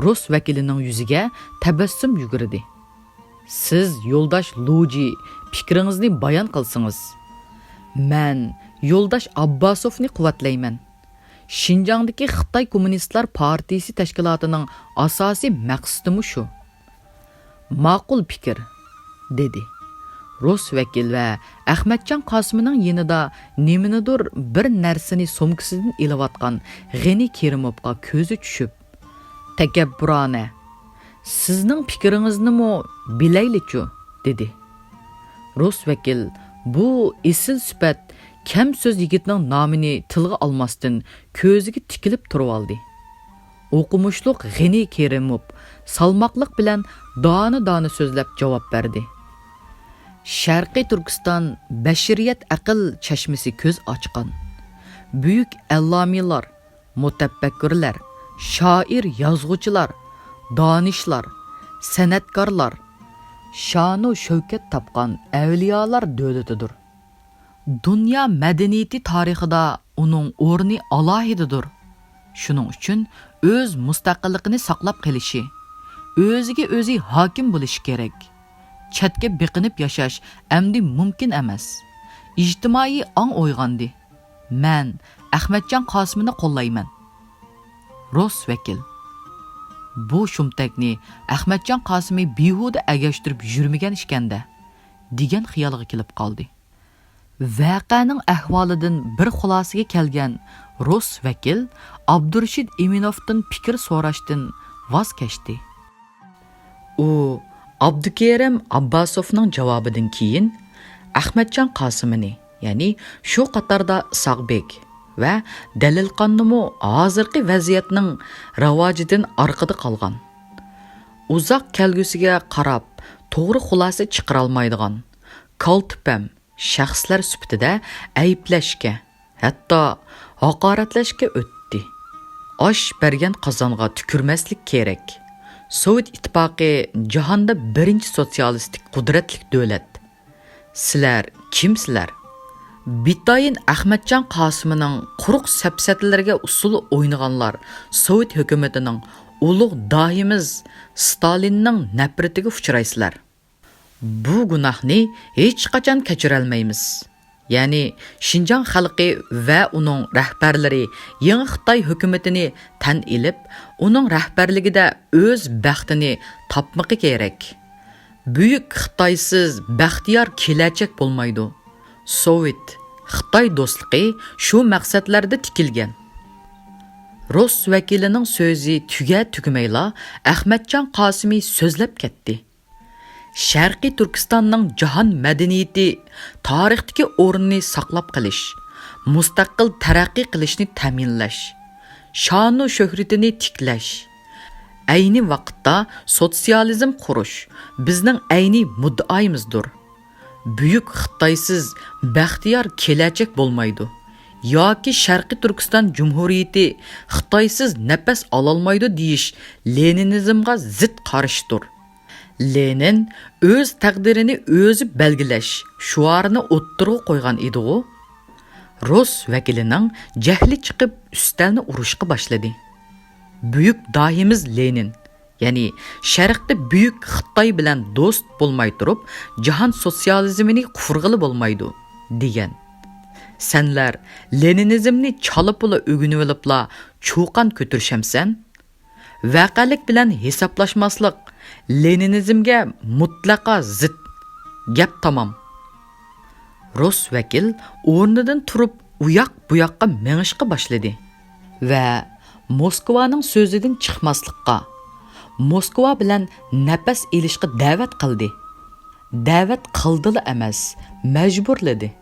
رۇس ۋەكىلىنىڭ يۈزىگە تەبەسسۇم يۈگۈردى. سىز، يولداش لۇجى، پىكرىڭىزنى بايان قىلسىڭىز. مەن يولداش ئابباسوفنى قۇۋۋەتلەيمەن. شىنجاڭدىكى خىتاي كوممۇنىستلار پارتىيىسى تەشكىلاتىنىڭ ئاساسىي مەقسىتىمۇ شۇ. ماقۇل پىكىر، دېدى. رۇس ۋەكىل ۋە ئەخمەتجان قاسىمىنىڭ يېنىدا نېمىنىدۇر بىر نەرسىنى سومكىسىدىن ئېلىۋاتقان غېنى كېرىموۋقا كۆزى چۈشۈپ، تەكەببۇرانە: «سىزنىڭ پىكرىڭىزنىمۇ بىلەيلىچۇ؟» دېدى. رۇس ۋەكىل بۇ ئېسىل سۈپەت كەم سۆز يىگىتنىڭ نامىنى تىلغا ئالماستىن كۆزىگە تىكىلىپ تۇرۇۋالدى. ئوقۇمۇشلۇق غېنى كېرىموف سالماقلىق بىلەن دانە-دانە سۆزلەپ جاۋاب بەردى. شەرقىي تۈركىستان بەشىرىيەت ئەقىل چەشمىسى كۆز ئاچقان. بۈيۈك ئەللامىلار، مۇتەپەككۇرلار، شائىر-يازغۇچىلار، دانىشلار، سەنئەتكارلار، شانۇ شەۋكەت تاپقان ئەۋلىيالار دۆلىتىدۇر. دۇنيا مەدەنىيىتى تارىخىدا ئۇنىڭ ئورنى ئالاھىدىدۇر. شۇنىڭ ئۈچۈن ئۆز مۇستەقىللىقىنى ساقلاپ قېلىشى، ئۆزىگە ئۆزى ھاكىم بولۇشى كېرەك. چەتكە بېقىنىپ ياشاش ئەمدى مۇمكىن ئەمەس. ئىجتىمائىي ئاڭ ئويغاندى. مەن ئەخمەتجان قاسىمىنى قوللايمەن. رۇس ۋەكىل: «بۇ شۇمتەكنى ئەخمەتجان قاسىمى بىھۇدە ئەگەشتۈرۈپ يۈرمىگەن ئىكەن-دە» دېگەن خىيالغا كېلىپ قالدى. ۋەقەنىڭ ئەھۋالىدىن بىر خۇلاسىگە كەلگەن رۇس ۋەكىل ئابدۇرېشىت ئىمىنوفتىن پىكىر سوراشتىن ۋاز كەچتى. ئۇ ئابدۇكېرىم ئابباسوفنىڭ جاۋابىدىن كېيىن ئەخمەتجان قاسىمىنى، يەنى شۇ قاتاردا ئىسھاقبېك ۋە دەلىلقاننىمۇ ھازىرقى ۋەزىيەتنىڭ راۋاجىدىن ئارقىدا قالغان، ئۇزاق كەلگۈسىگە قاراپ توغرا خۇلاسە چىقىرالمايدىغان، كالتىپەم، شەخسلەر سۈپىتىدە ئەيىبلەشكە، ھەتتا ھاقارەتلەشكە ئۆتتى. ئاش بەرگەن قازانغا تۈكۈرمەسلىك كېرەك. سوۋېت ئىتتىپاقى جاھاندا بىرىنچى سوتسىيالىستىك قۇدرەتلىك دۆلەت. سىلەر كىمسىلەر؟ بىتايىن ئەخمەتجان قاسىمىنىڭ قۇرۇق سەپسەتىلىرىگە ئۇسسۇل ئوينىغانلار سوۋېت ھۆكۈمىتىنىڭ ئۇلۇغ داھىمىز ستالىننىڭ نەپرىتىگە ئۇچرايسىلەر. بۇ گۇناھنى ھېچقاچان كەچۈرەلمەيمىز. يەنى شىنجاڭ خەلقى ۋە ئۇنىڭ رەھبەرلىرى يېڭى خىتاي ھۆكۈمىتىنى تەن ئېلىپ، ئۇنىڭ رەھبەرلىكىدە ئۆز بەختىنى تاپمىقى كېرەك. بۈيۈك خىتايسىز بەختىيار كېلەچەك بولمايدۇ. سوۋېت، خىتاي دوستلۇقى شۇ مەقسەتلەردە تىكىلگەن. رۇس ۋەكىلىنىڭ سۆزى تۈگە-تۈگىمەيلا ئەخمەتجان قاسىمى سۆزلەپ كەتتى. شەرقىي تۈركىستاننىڭ جاھان مەدەنىيىتى تارىختىكى ئورنىنى ساقلاپ قېلىش، مۇستەقىل تەرەققىي قىلىشنى تەمىنلەش، شانۇ شۆھرىتىنى تىكلەش، ئەينى ۋاقىتتا سوتسىيالىزم قۇرۇش بىزنىڭ ئەينى مۇددىئايىمىزدۇر. بۈيۈك خىتايسىز بەختىيار كېلەچەك بولمايدۇ. ياكى شەرقىي تۈركىستان جۇمھۇرىيىتى خىتايسىز نەپەس ئالالمايدۇ دېيىش لېنىنىزمغا زىت قارشىدۇر. لېنىن ئۆز تەقدىرىنى ئۆزى بەلگىلەش شوئارىنى ئوتتۇرىغا قويغان ئىدىغۇ؟ رۇس ۋەكىلىنىڭ جەھلى چىقىپ ئۈستەلنى ئۇرۇشقا باشلىدى. بۈيۈك داھىمىز لېنىن، يەنى شەرقتە بۈيۈك خىتاي بىلەن دوست بولماي تۇرۇپ، جاھان سوتسىيالىزمىنى قۇرغىلى بولمايدۇ، دېگەن. سەنلەر لېنىنىزمنى چالا-پۇلا ئۆگىنىۋېلىپلا چۇقان كۆتۈرۈشەمسەن؟ ۋەقەلىك بىلەن ھېسابلاشماسلىق لېنىنىزمگە مۇتلەقا زىت. گەپ تامام. رۇس ۋەكىل ئورنىدىن تۇرۇپ ئۇياق-بۇياققا مېڭىشقا باشلىدى ۋە موسكۋانىڭ سۆزىدىن چىقماسلىققا، موسكۋا بىلەن نەپەس ئېلىشقا دەۋەت قىلدى. دەۋەت قىلدىلا ئەمەس، مەجبۇرلىدى.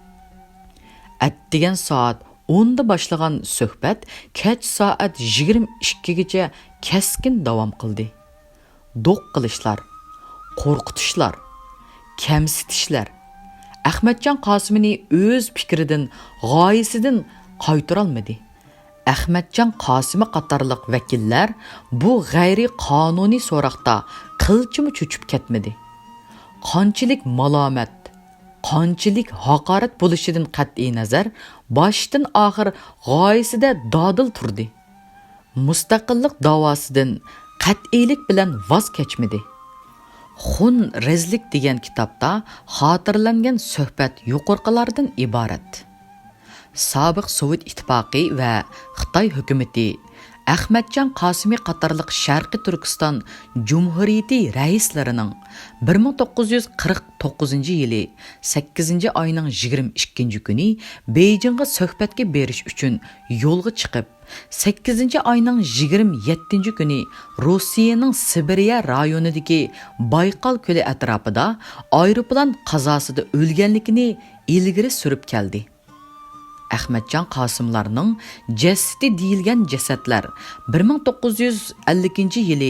ئەتىگەن سائەت ئوندا باشلىغان سۆھبەت كەچ سائەت يىگىرمە ئىككىگىچە كەسكىن داۋام قىلدى. دوق قىلىشلار، قورقۇتۇشلار، كەمسىتىشلەر ئەخمەتجان قاسىمىنى ئۆز پىكرىدىن، غايىسىدىن قايتۇرالمىدى. ئەخمەتجان قاسىمى قاتارلىق ۋەكىللەر بۇ غەيرىي قانۇنىي سوراقتا قىلچىمۇ چۆچۈپ كەتمىدى. قانچىلىك مالامەت، قانچىلىك ھاقارەت بولۇشىدىن قەتئىينەزەر، باشتىن ئاخىر غايىسىدە دادىل تۇردى. مۇستەقىللىق داۋاسىدىن قەتئىيلىك بىلەن ۋاز كەچمىدى. خۇن رەزىللىك دېگەن كىتابتا خاتىرىلەنگەن سۆھبەت يۇقىرىقىلاردىن ئىبارەت. سابىق سوۋېت ئىتتىپاقى ۋە خىتاي ھۆكۈمىتى ئەخمەتجان قاسىمى قاتارلىق شەرقىي تۈركىستان جۇمھۇرىيىتى رەئىسلىرىنىڭ بىر مىڭ توققۇز يۈز قىرىق توققۇزىنچى يىلى سەككىزىنچى ئاينىڭ يىگىرمە ئىككىنچى كۈنى بېيجىڭغا سۆھبەتكە بېرىش ئۈچۈن يولغا چىقىپ، سەككىزىنچى ئاينىڭ يىگىرمە يەتتىنچى كۈنى روسىيەنىڭ سىبىرىيە رايونىدىكى بايقال كۆلى ئەتراپىدا ئايروپىلان قازاسىدا ئۆلگەنلىكىنى ئىلگىرى سۈرۈپ كەلدى. ئەخمەتجان قاسىملارنىڭ جەسىتى دېيىلگەن جەسەتلەر بىر مىڭ توققۇز يۈز ئەللىكىنچى يىلى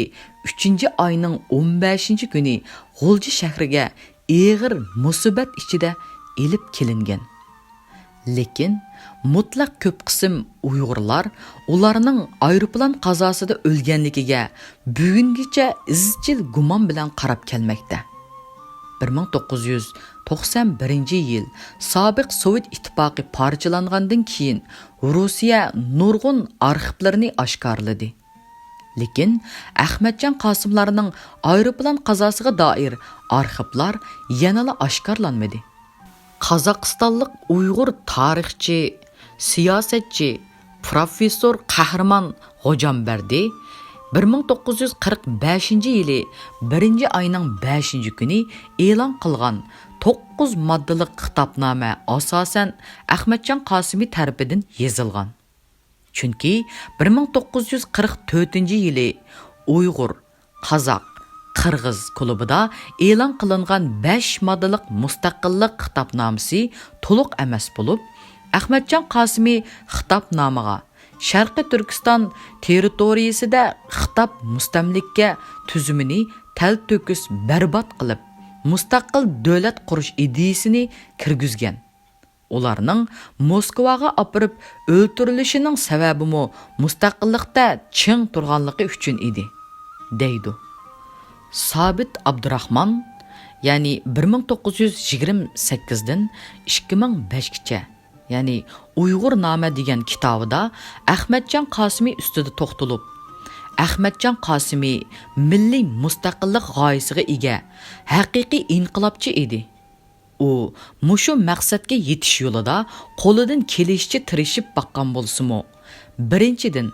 ئۈچىنچى ئاينىڭ ئون بەشىنچى كۈنى غۇلجا شەھىرىگە ئېغىر مۇسىبەت ئىچىدە ئېلىپ كېلىنگەن. لېكىن مۇتلەق كۆپ قىسىم ئۇيغۇرلار ئۇلارنىڭ ئايروپىلان قازاسىدا ئۆلگەنلىكىگە بۈگۈنگىچە ئىزچىل گۇمان بىلەن قاراپ كەلمەكتە. بىر مىڭ توققۇز يۈز توقسان بىرىنچى يىل سابىق سوۋېت ئىتتىپاقى پارچىلانغاندىن كېيىن، روسىيە نۇرغۇن ئارخىپلىرىنى ئاشكارىلىدى. لېكىن ئەخمەتجان قاسىملارنىڭ ئايروپىلان قازاسىغا دائىر ئارخىپلار يەنىلا ئاشكارىلانمىدى. قازاقىستانلىق ئۇيغۇر تارىخچى، سىياسەتچى، پروفېسسور قەھرىمان غوجامبەردى بىر مىڭ توققۇز يۈز قىرىق بەشىنچى يىلى بىرىنچى ئاينىڭ بەشىنچى كۈنى ئېلان قىلغان توققۇز ماددىلىق خىتابنامە ئاساسەن ئەخمەتجان قاسىمى تەرىپىدىن يېزىلغان. چۈنكى بىر مىڭ توققۇز يۈز قىرىق تۆتىنچى يىلى ئۇيغۇر، قازاق، قىرغىز كۇلۇبىدا ئېلان قىلىنغان بەش ماددىلىق مۇستەقىللىق خىتابنامىسى تولۇق ئەمەس بولۇپ، ئەخمەتجان قاسىمى خىتابنامىغا شەرقىي تۈركىستان تېررىتورىيىسىدە خىتاب مۇستەملىكە تۈزۈمىنى تەلتۆكۈس بەربات قىلىپ، مۇستەقىل دۆلەت قۇرۇش ئىدىيىسىنى كىرگۈزگەن. ئۇلارنىڭ موسكۋاغا ئاپىرىپ ئۆلتۈرۈلۈشىنىڭ سەۋەبىمۇ مۇستەقىللىقتە چىڭ تۇرغانلىقى ئۈچۈن ئىدى، دەيدۇ. سابىت ئابدۇراخمان، يەنى بىر مىڭ توققۇز يۈز يىگىرمە سەككىزدىن ئىككى مىڭ بەشكىچە، يەنى ئۇيغۇرنامە دېگەن كىتابىدا ئەخمەتجان قاسىمى ئۈستىدە توختىلىپ، ئەخمەتجان قاسىمى مىللىي مۇستەقىللىق غايىسىغا ئىگە، ھەقىقىي ئىنقىلابچى ئىدى. ئۇ مۇشۇ مەقسەتكە يېتىش يولىدا قولىدىن كېلىشىچە تىرىشىپ باققان بولسىمۇ، بىرىنچىدىن،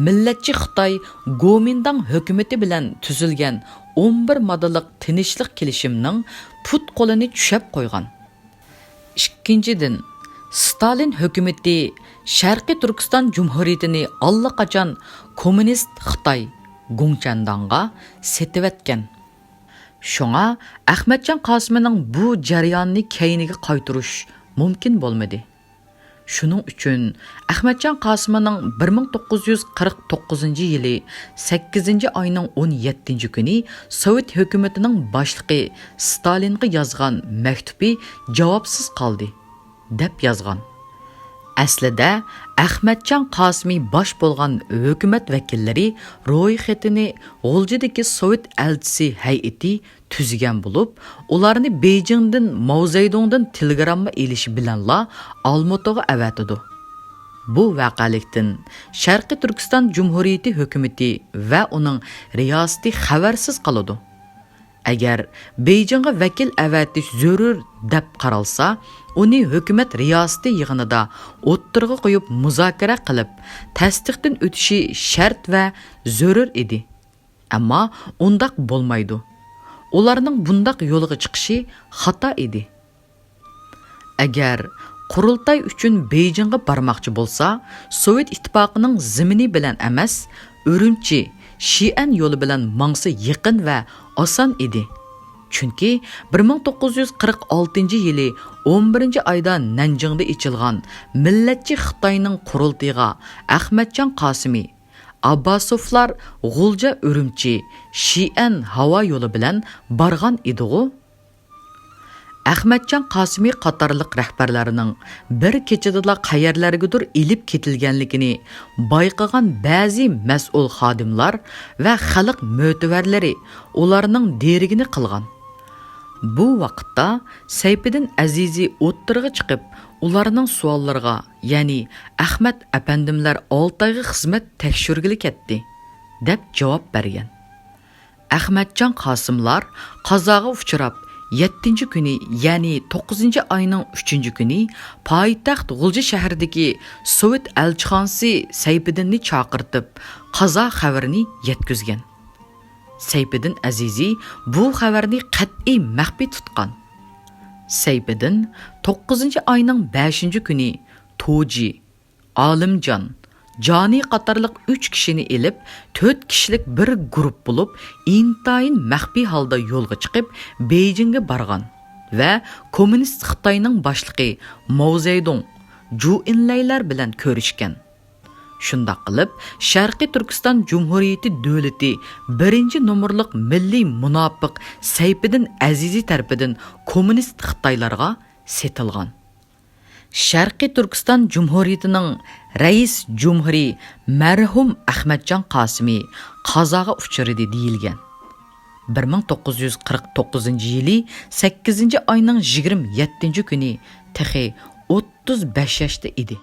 مىللەتچى خىتاي گومىنداڭ ھۆكۈمىتى بىلەن تۈزۈلگەن ئون بىر ماددىلىق تىنچلىق كېلىشىمىنىڭ پۇت-قولىنى چۈشەپ قويغان. ئىككىنچىدىن، ستالىن ھۆكۈمىتى شەرقىي تۈركىستان جۇمھۇرىيىتىنى ئاللىقاچان كوممۇنىست خىتاي گوڭچەنداڭغا سېتىۋەتكەن. شۇڭا ئەخمەتجان قاسىمىنىڭ بۇ جەرياننى كەينىگە قايتۇرۇش مۇمكىن بولمىدى. شۇنىڭ ئۈچۈن ئەخمەتجان قاسىمىنىڭ بىر مىڭ توققۇز يۈز قىرىق توققۇزىنچى يىلى سەككىزىنچى ئاينىڭ ئون يەتتىنچى كۈنى سوۋېت ھۆكۈمىتىنىڭ باشلىقى ستالىنغا يازغان مەكتۇپى جاۋابسىز قالدى، دەپ يازغان. ئەسلىدە، ئەخمەتجان قاسىمى باش بولغان ھۆكۈمەت ۋەكىللىرى رويخېتىنى غۇلجىدىكى سوۋېت ئەلچىسى ھەيئىتى تۈزگەن بولۇپ، ئۇلارنى بېيجىڭدىن ماۋزېدۇڭدىن تېلېگرامما ئېلىشى بىلەنلا ئالمۇتىغا ئەۋەتىدۇ. بۇ ۋەقەلىكتىن شەرقىي تۈركىستان جۇمھۇرىيىتى ھۆكۈمىتى ۋە ئۇنىڭ رىياسىتى خەۋەرسىز قالىدۇ. ئەگەر بېيجىڭغا ۋەكىل ئەۋەتىش زۆرۈر دەپ قارالسا، ئۇنى ھۆكۈمەت رىياسىتى يىغىنىدا ئوتتۇرىغا قويۇپ مۇزاكىرە قىلىپ، تەستىقتىن ئۆتۈشى شەرت ۋە زۆرۈر ئىدى. ئەمما ئۇنداق بولمايدۇ. ئۇلارنىڭ بۇنداق يولغا چىقىشى خاتا ئىدى. ئەگەر قۇرۇلتاي ئۈچۈن بېيجىڭغا بارماقچى بولسا، سوۋېت ئىتتىپاقىنىڭ زېمىنى بىلەن ئەمەس، ئۈرۈمچى، شىئەن يولى بىلەن ماڭسا يېقىن ۋە ئاسان ئىدى. چۈنكى بىر مىڭ توققۇز يۈز قىرىق ئالتىنچى يىلى ئون بىرىنچى ئايدا نەنجىڭدا ئېچىلغان مىللەتچى خىتاينىڭ قۇرۇلتىيىغا ئەخمەتجان قاسىمى، ئابباسوفلار غۇلجا ئۈرۈمچى، شىئەن ھاۋا يولى بىلەن بارغان ئىدىغۇ؟ ئەخمەتجان قاسىمى قاتارلىق رەھبەرلەرنىڭ بىر كېچىدىلا قەيەرلەرگىدۇر ئېلىپ كېتىلگەنلىكىنى بايقىغان بەزى مەسئۇل خادىملار ۋە خەلق مۆتىۋەرلىرى ئۇلارنىڭ دېرىكىنى قىلغان. بۇ ۋاقىتتا سەيپىدىن ئەزىزى ئوتتۇرىغا چىقىپ، ئۇلارنىڭ سوئاللىرىغا، يەنى، «ئەخمەت ئەپەندىملەر ئالتايغا خىزمەت تەكشۈرگىلى كەتتى» دەپ جاۋاب بەرگەن. ئەخمەتجان قاسىملار قازاغا ئۇچراپ، يەتتىنچى كۈنى، يەنى توققۇزىنچى ئاينىڭ ئۈچىنچى كۈنى پايتەخت غۇلجا شەھىرىدىكى سوۋېت ئەلچىخانىسى سەيپىدىننى چاقىرتىپ، قازا خەۋىرىنى يەتكۈزگەن. سەيپىدىن ئەزىزى بۇ خەۋەرنى قەتئىي مەخپىي تۇتقان. سەيپىدىن توققۇزىنچى ئاينىڭ بەشىنچى كۈنى توجى، ئالىمجان، جانى قاتارلىق ئۈچ كىشىنى ئېلىپ، تۆت كىشىلىك بىر گۇرۇپ بولۇپ، ئىنتايىن مەخپىي ھالدا يولغا چىقىپ، بېيجىڭگە بارغان ۋە كوممۇنىست خىتاينىڭ باشلىقى ماۋزېدۇڭ، جۇ ئېنلەيلەر بىلەن كۆرۈشكەن. شۇنداق قىلىپ، شەرقىي تۈركىستان جۇمھۇرىيىتى دۆلىتى بىرىنچى نومۇرلۇق مىللىي مۇناپىق سەيپىدىن ئەزىزى تەرىپىدىن كوممۇنىست خىتايلارغا سېتىلغان. شەرقىي تۈركىستان جۇمھۇرىيىتىنىڭ رەئىس جۇمھۇرى مەرھۇم ئەخمەتجان قاسىمى قازاغا ئۇچرىدى دېيىلگەن. بىر مىڭ توققۇز يۈز قىرىق توققۇزىنچى يىلى سەككىزىنچى ئاينىڭ يىگىرمە يەتتىنچى كۈنى تېخى ئوتتۇز بەش ياشتا ئىدى.